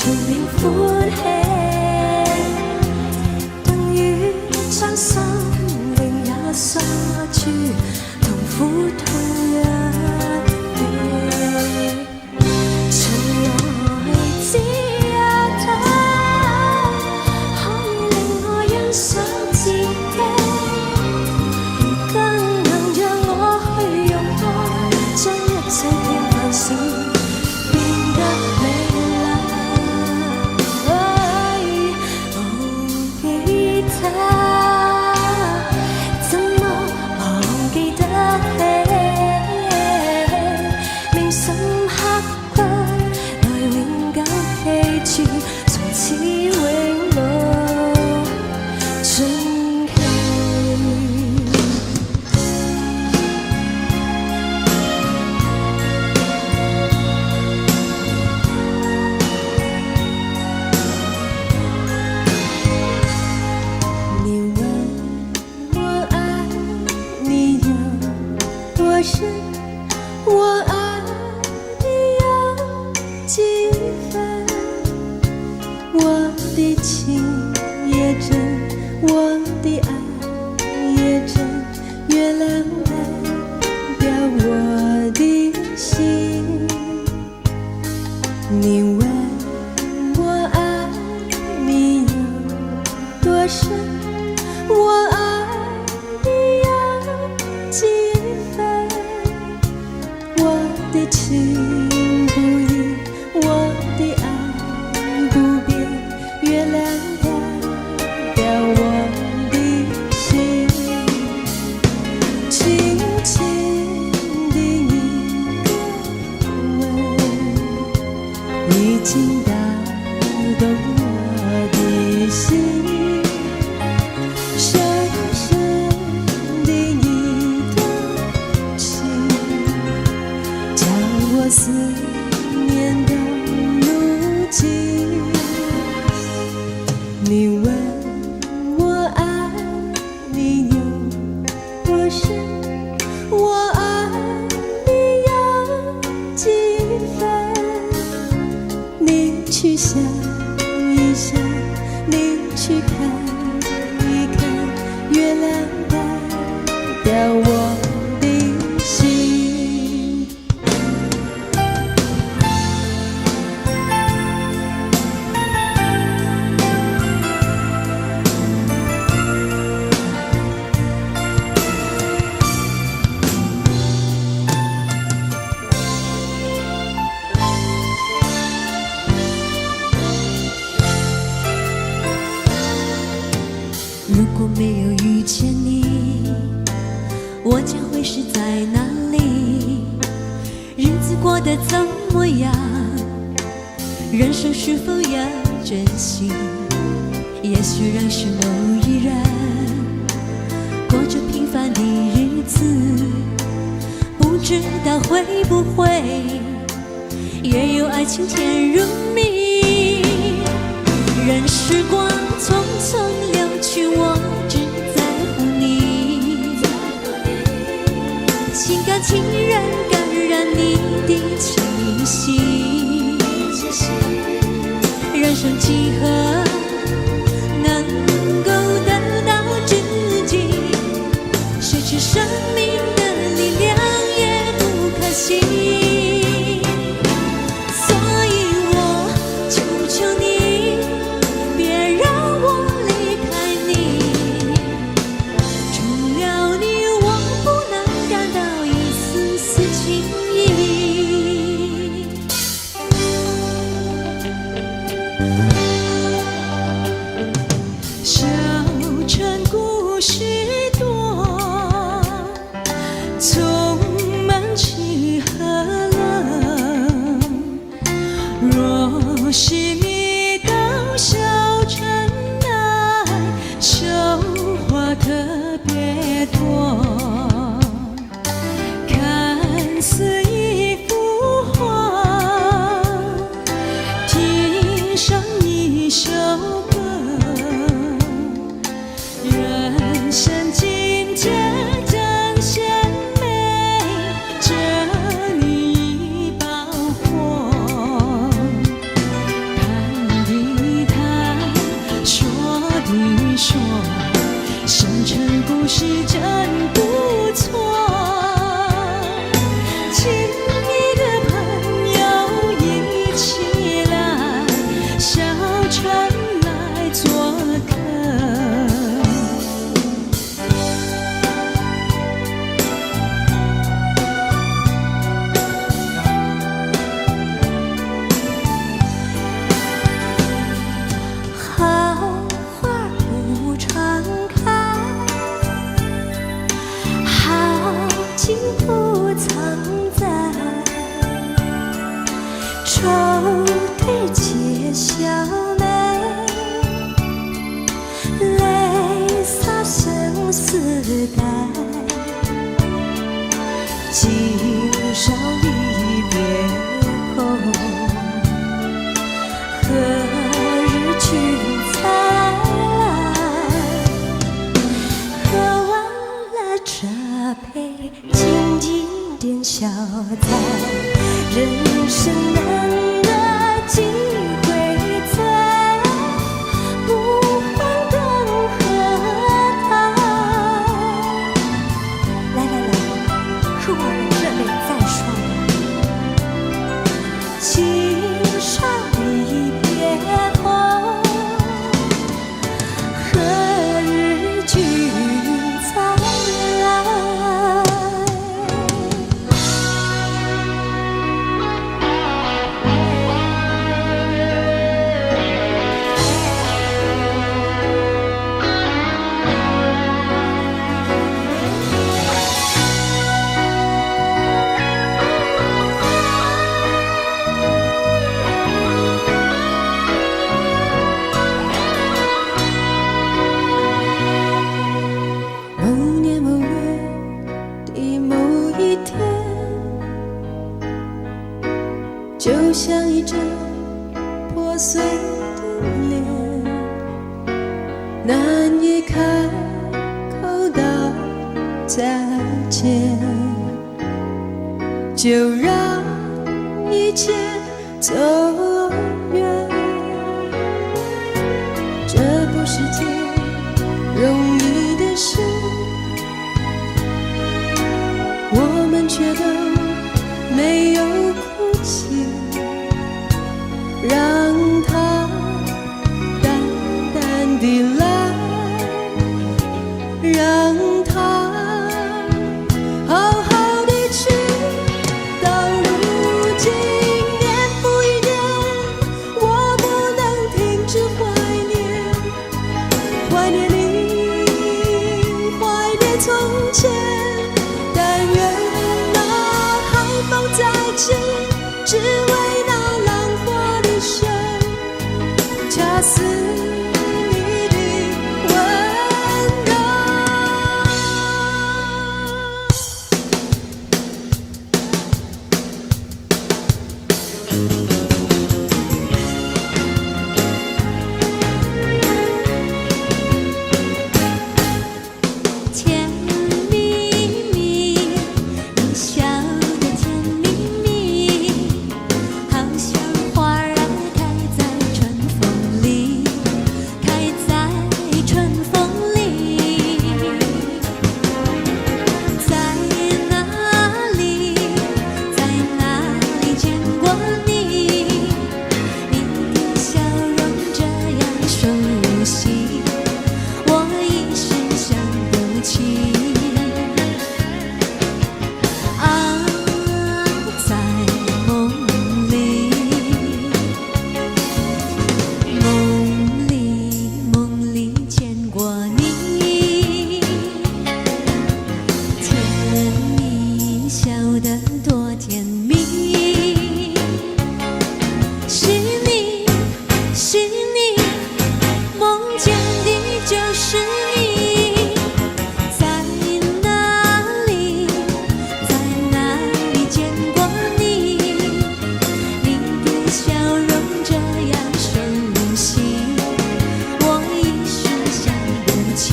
長命歡喜，等於將心靈也鎖住，同苦痛一別。從來只有他可以令我欣賞自己，更能讓我去用愛將一切平凡事變得美麗。忘記他，怎麼忘記得起？銘心刻骨，來永久記住，從此永無盡期。你問我愛你有多深，我愛你有幾分？我的情也真，我的愛也真，月亮代表我的心。你問我愛你有多深，我愛你有幾分？我的情不移，我的愛不變，月亮代表我的心。輕輕的一個吻，已經打動我的心。深深的一段情，叫我思念到如今。你問我愛你有多深，我愛你有幾分？你去想一想，你去看一看，月亮代表我的心。如果沒有遇見你，我將會是在哪裡？日子過得怎麼樣？人生是否要珍惜？也許認識某一人，過着平凡的日子，不知道會不會也有愛情甜如蜜。任時光匆匆流去，我只在乎你，心甘情願感染你的氣息。人生幾何能夠得到知己？失去生命的力量也不可惜。所以我求求你，別讓我離開你。除了你，我不能感到一絲絲情意。小城故事多，充滿喜和樂。若是你到小城來，笑話特別多，看似一幅畫，聽上一首歌，人生境界真鮮美，這裡已包括。談小妹，泪洒生死带，情梢一别后，何日君再来？喝完了這杯，靜靜點小菜，人生難得幾回醉，不妨斷和開。來來來，喝完了這杯再說。情梢一別後，何日君再來？某年某月的某一天，就像一張破碎的臉，難以開口道再見，就讓一切走遠。這不是件容易的事，我們卻都沒有哭泣，讓它淡淡地來，讓它好好地去。到如今年復一年，我不能停止懷念，懷念你，懷念從前。但願那海風再起，只為那浪花的手，恰似你的溫柔。甜蜜蜜，你笑得甜蜜蜜，好像花兒開在春風裡，開在春風裡。在哪裡，在哪裡見過你？你的笑容這樣熟悉，我一時想不起。啊，在夢裡，夢裡夢裡見過你，甜蜜笑得多甜蜜，是你是你，夢見的就是你，在哪裡，在哪裡見過你？你的笑容這樣熟悉，我一時想不起。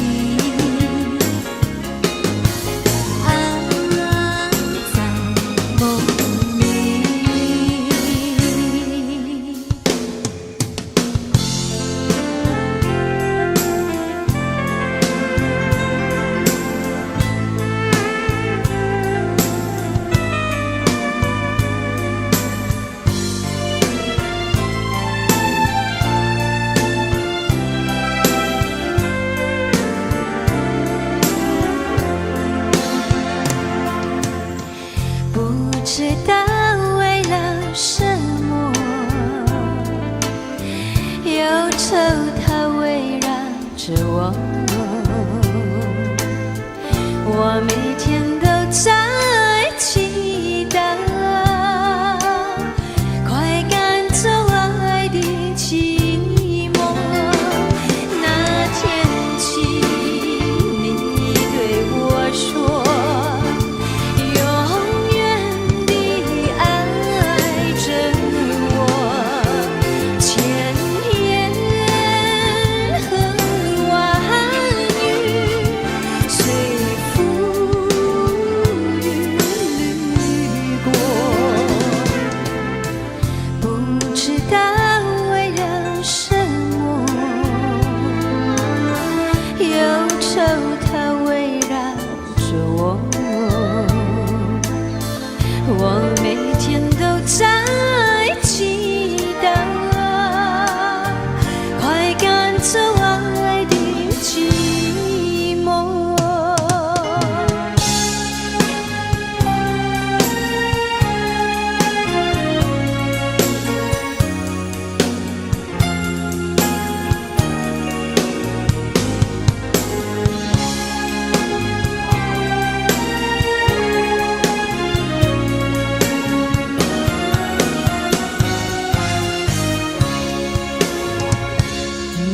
啊，在夢裡。不知道為了什麼，憂愁它圍繞着我。我每天都在祈禱，快趕走愛的寂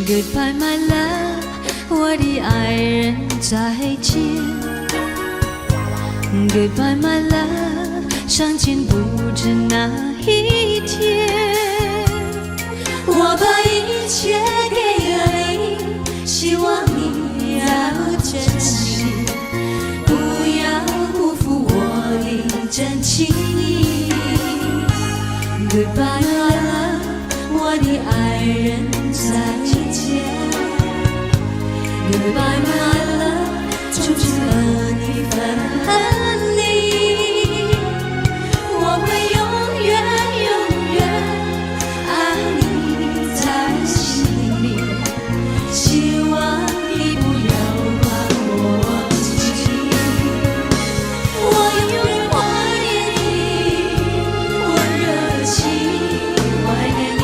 Goodbye my love，我的愛人再見。Goodbye my love，相見不知哪一天。我把一切給了你，希望你要珍惜，不要辜負我的真情。Goodbye my love，我的愛人再見。Goodbye my love，從此和你分離。我會永遠永遠愛你在心裡，希望你不要把我忘記。我永遠懷念你溫熱的情，懷念你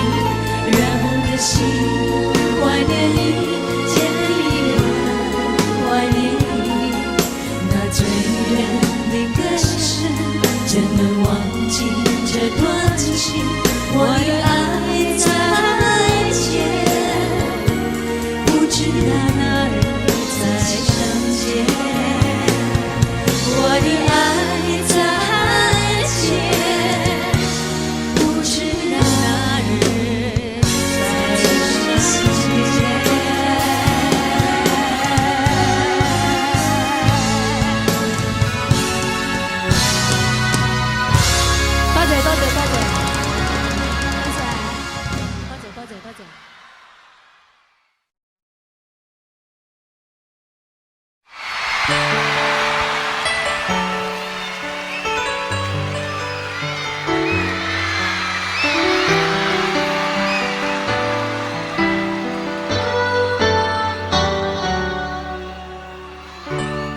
染紅的心，懷念你甜蜜的吻，懷念你那醉人的歌聲，怎能忘記這段情？我的愛再見，不知哪日再相見。我的愛再見，不知哪日再相見。多謝多謝多謝，多謝多謝多謝多謝。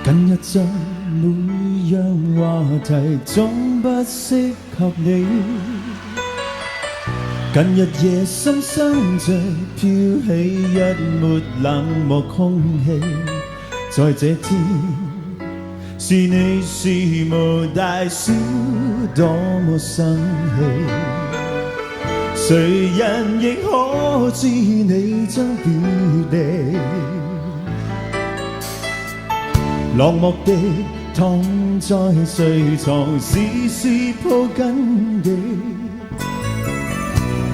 近日像每樣話題總不適合你。近日夜深相聚，飄起一抹冷漠空氣。在這天，是你事無大小，多麼生氣。誰人亦可知你將別離。落寞地躺在睡床，時時抱緊你，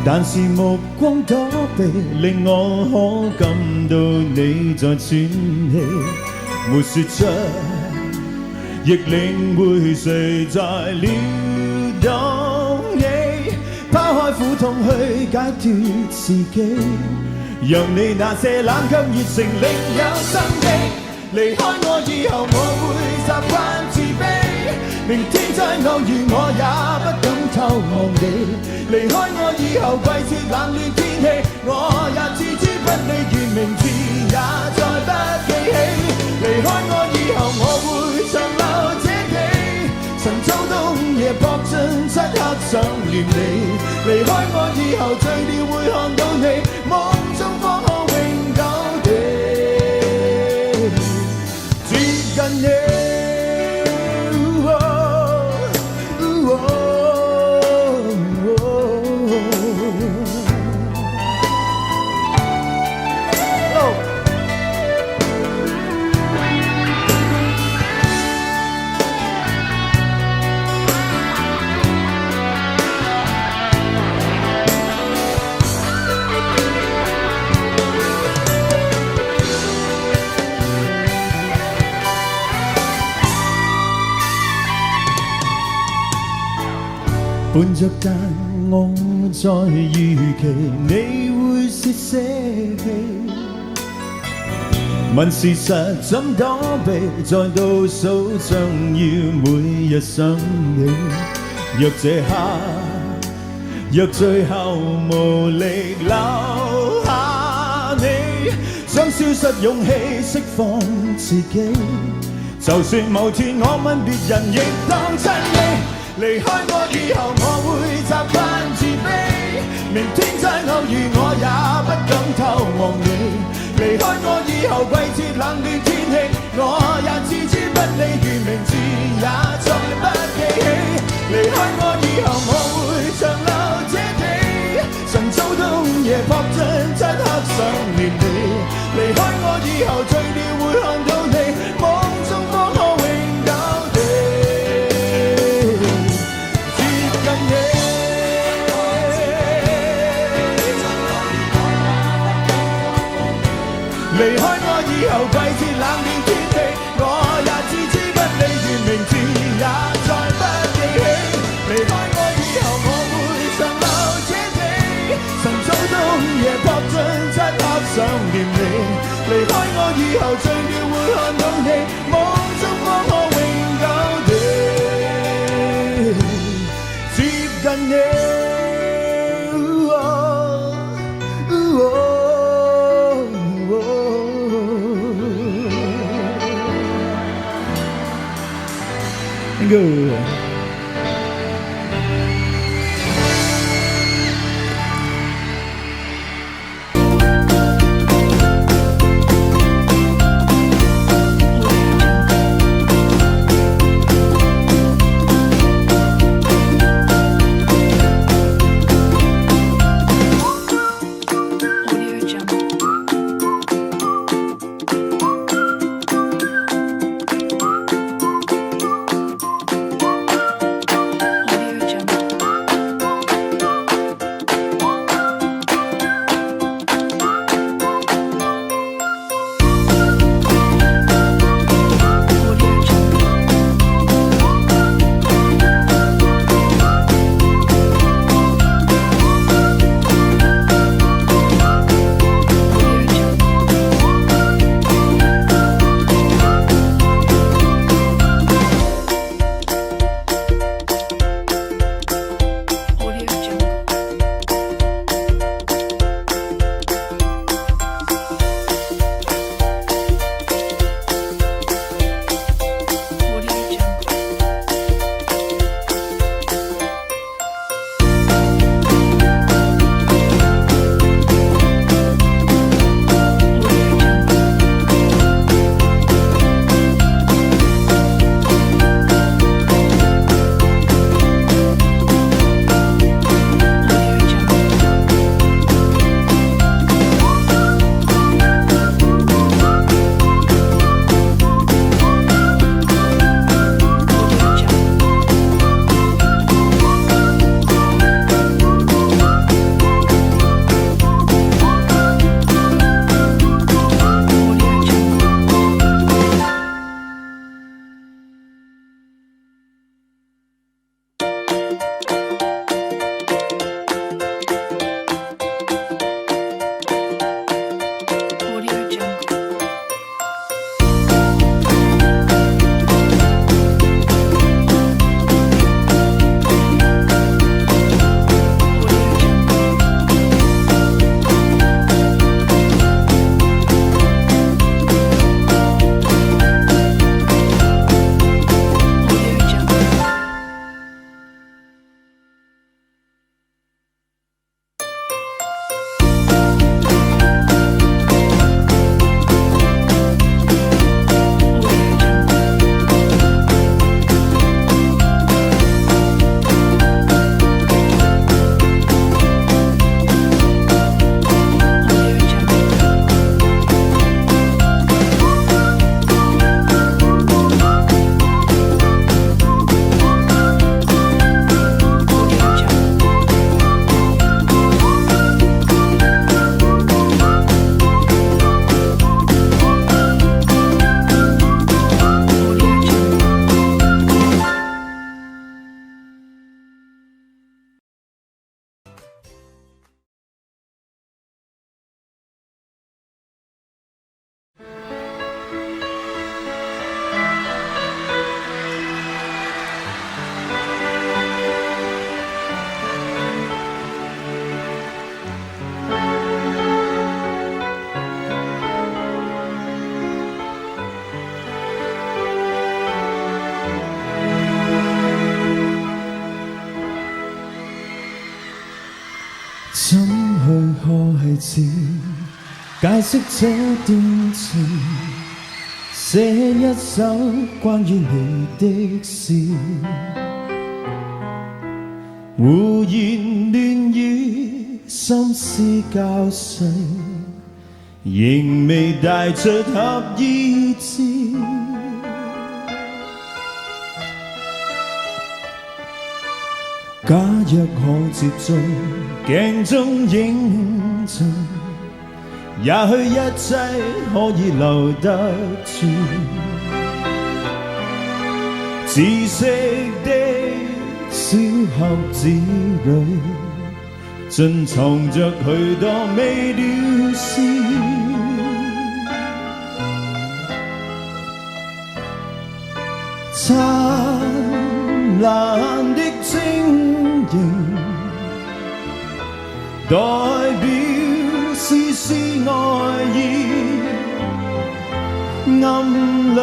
但是目光躲避，令我可感到你在喘氣，沒說出，亦領會誰在撩動你，拋開苦痛去解脫自己，讓你那些冷卻熱誠另有生機。離開我以後，我會習慣自卑。明天再偶遇，我也不敢偷望你。離開我以後，季節冷暖天氣，我也置之不理，連名字也再不記起。離開我以後，我會長留這地，晨早冬夜撲進漆黑想念你。離開我以後，醉了會看到你，夢中方可永久地接近你。哦哦。伴着，但我在預期你會說捨棄。問事實怎躲避，在倒數將要每日想你。若這刻，若最後無力留下你，想消失勇氣釋放自己。就算某天我吻別人，亦當真理。離開我以後，我會習慣自卑。明天再偶遇，我也不敢偷望你。離開我以後，季節冷暖天氣，我也置之不理，連名字也再不記起。離開我以後，我會長留這地，晨早冬夜撲進漆黑想念你。離開我以後，醉了會看到你，夢中方可永久地接近你。離開我以後，季節冷暖天氣，我也置之不理，連名字也再不記起。離開我以後，我會長留這地，晨早到午夜撲進漆黑想念你。離開我以後，醉了會看到你，夢中方可永久地接近你。Thank you. Audio Jungle. Audio Jungle. Audio Jungle. Audio Jungle. Audio Jungle. Audio Jungle. Audio Jungle. Audio Jungle. Audio Jungle. Audio Jungle. Audio Jungle. Audio Jungle. Audio Jungle. Audio Jungle. Audio Jungle. Audio Jungle. Audio Jungle. 怎去開始解釋這段情？寫一首關於你的詩，胡言亂語，心思較細，仍未帶出合意志。假若可接觸鏡中影像，也許一切可以留得住。紫色的小盒子裏，盡藏着許多未了事。燦爛的晶瑩，代表絲絲愛意，暗裏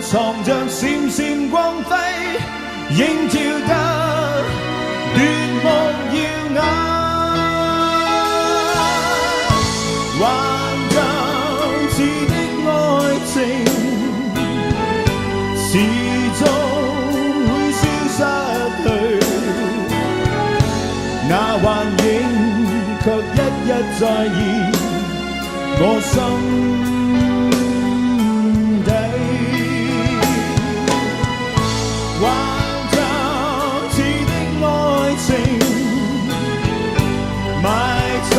藏着閃閃光輝，映照得奪目耀眼。幻像似的愛情，始終會消失去，那幻影卻一一再現我心底。幻像似的愛情，埋藏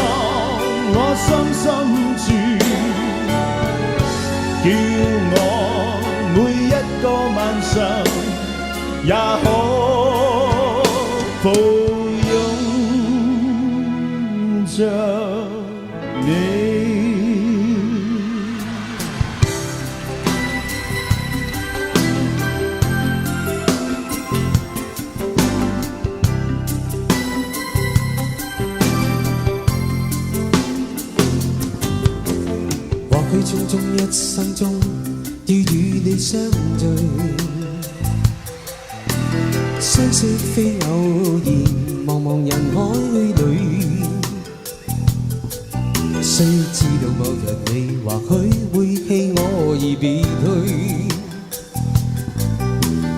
我心深處，叫我每一個晚上也可抱擁着你。或許匆匆一生中要與你相聚，相識非偶然，茫茫人海裏，須知道某日你或許會棄我而別去，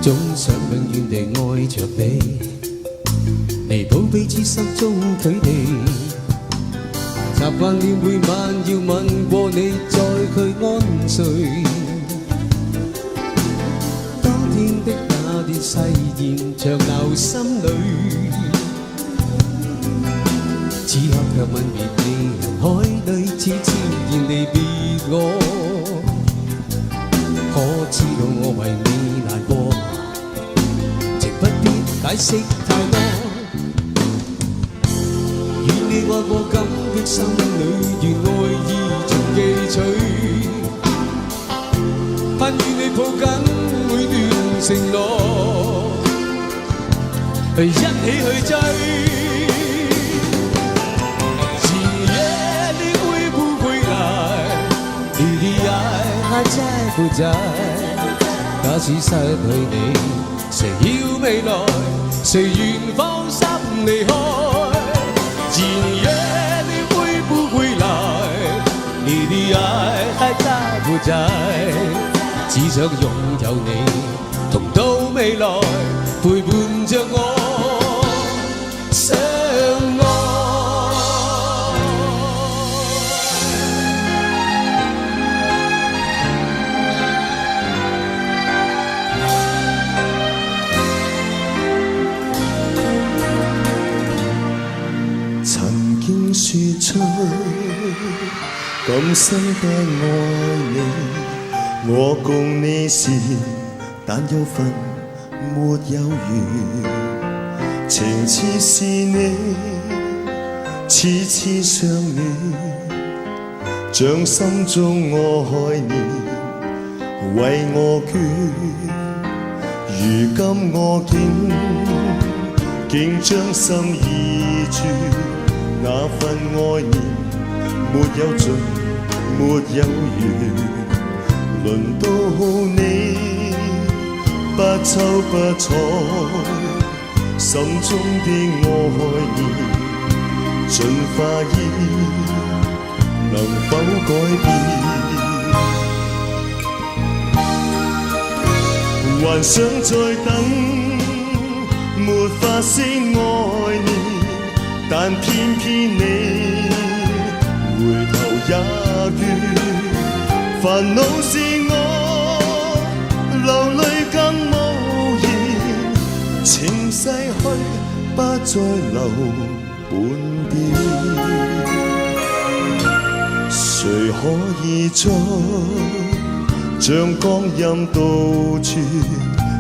總想永遠地愛着你，彌補彼此心中距離。習慣了每晚要吻過你再去安睡。當天的那段誓言長留心裏，此刻卻吻別你人海裏，似悄然離別我。可知道我為你難過，情不必解釋太多。願你愛過感激心裏，願愛意從記取，盼與你抱緊每段承諾，一起去追。今夜你會不會來？你的愛還在不在？假使失去你，誰要未來？誰願放心離開？今夜你會不會來？你的愛還在不在？只想擁有你，同到未來，陪伴着我相愛。曾經說出咁深的愛你，我共你是但有份沒有緣，情痴是你，痴痴相戀，將心中愛念為我捐，如今我竟竟將心意注，那份愛念沒有盡，沒有完，輪到你不抽不睬，心中的愛念盡化煙，能否改變？還想再等，沒法釋愛念，但偏偏你回頭已也倦。煩惱是我流淚更無言，情逝去不再留半點。誰可以將將光陰倒轉，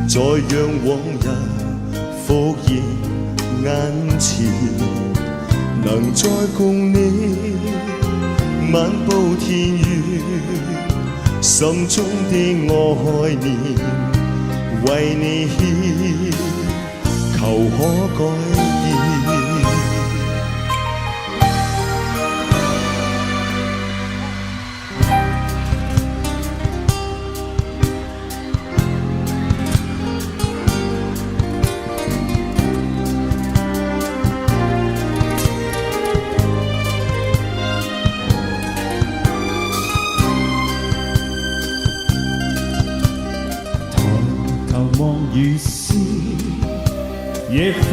再讓往日復現眼前？能再共你漫步田園，心中的愛念為你獻，求可改變。抬頭望雨絲，夜風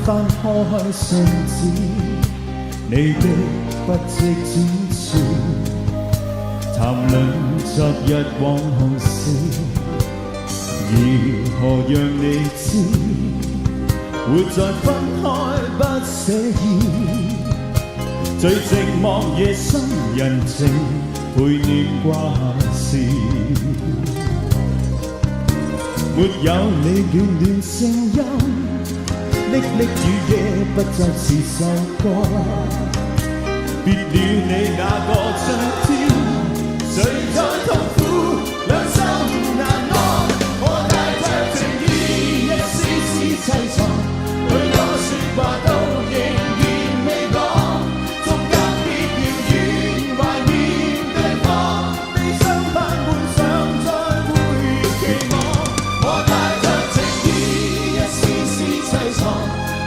翻開信紙，你的筆跡轉處，談論昨日往事，如何讓你知，活在分開不寫意，最寂寞夜深人靜，陪念掛事。沒有你暖暖聲音，瀝瀝雨夜不再是首歌。別了你那個春天，誰在痛苦，兩心難安。我帶着情意，一絲絲凄愴，許多說話都仍然未講，縱隔別遙遠，懷念對方，悲傷盼換上再會期望。我帶着情意，一絲絲凄愴，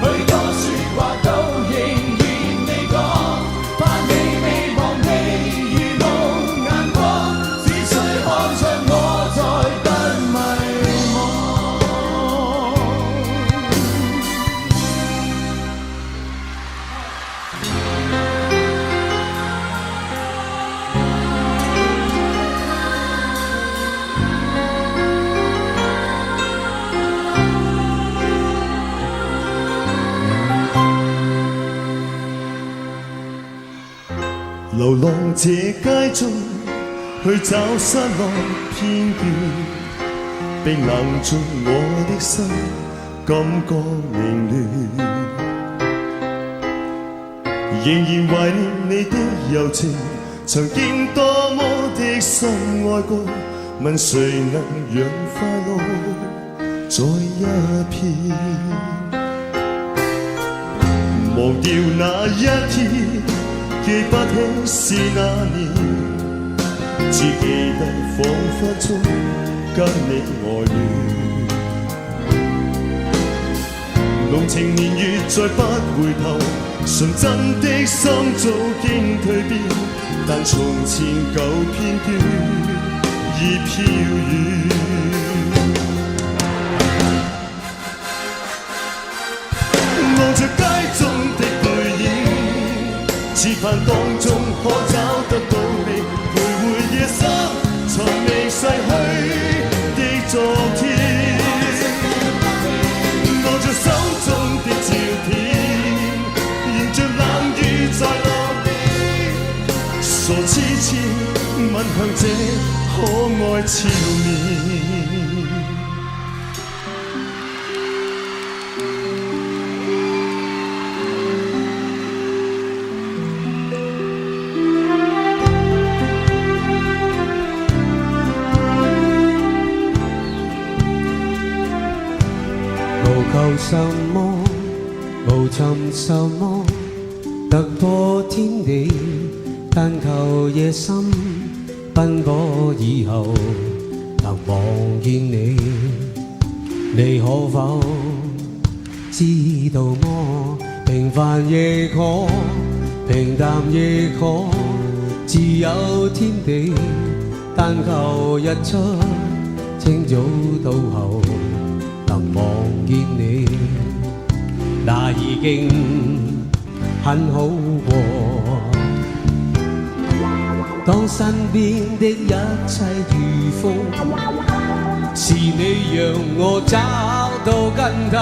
許多說話都仍然未講，怕你未忘記如夢眼光，只需看着我再不迷惘。流浪這街中，去找失落片段，冰冷中我的心感覺凌亂，仍然懷念你的柔情，曾經多麼的深愛過，問誰能讓快樂再一片？忘掉那一天，記不起是那年，只記得彷彿中跟你愛戀。濃情年月再不回頭，純真的心早經蛻變，但從前舊片段已飄遠。望着街中的背影，只盼當中可找得到你，徘徊夜深，尋覓逝去的昨天。望着手中的照片，迎着冷雨在路邊，傻痴痴吻向這可愛笑面。無求什麼，無尋什麼，突破天地，但求夜深奔波以後能望見你。你可否知道麼？平凡亦可，平淡亦可，自有天地，但求日出清早到後能望見你，那已經很好過。當身邊的一切如風，是你讓我找到根蒂，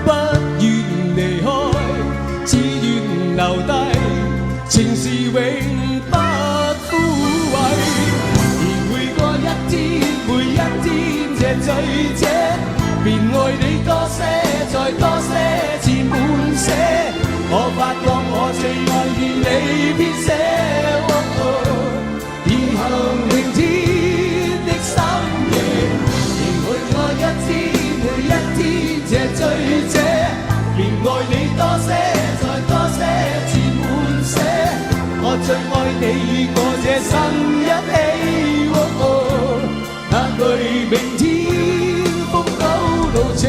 不願離開，只願留低，情是永不枯萎。而每過一天，每一天這醉者，便愛你多些，再多些，至滿瀉。我發覺我最愛與你編寫，以後明天的深夜，而每過一天，每一天這醉者，便愛你多些，再多些，至滿瀉。我最愛你與我這生一起，哪懼明天風高路斜。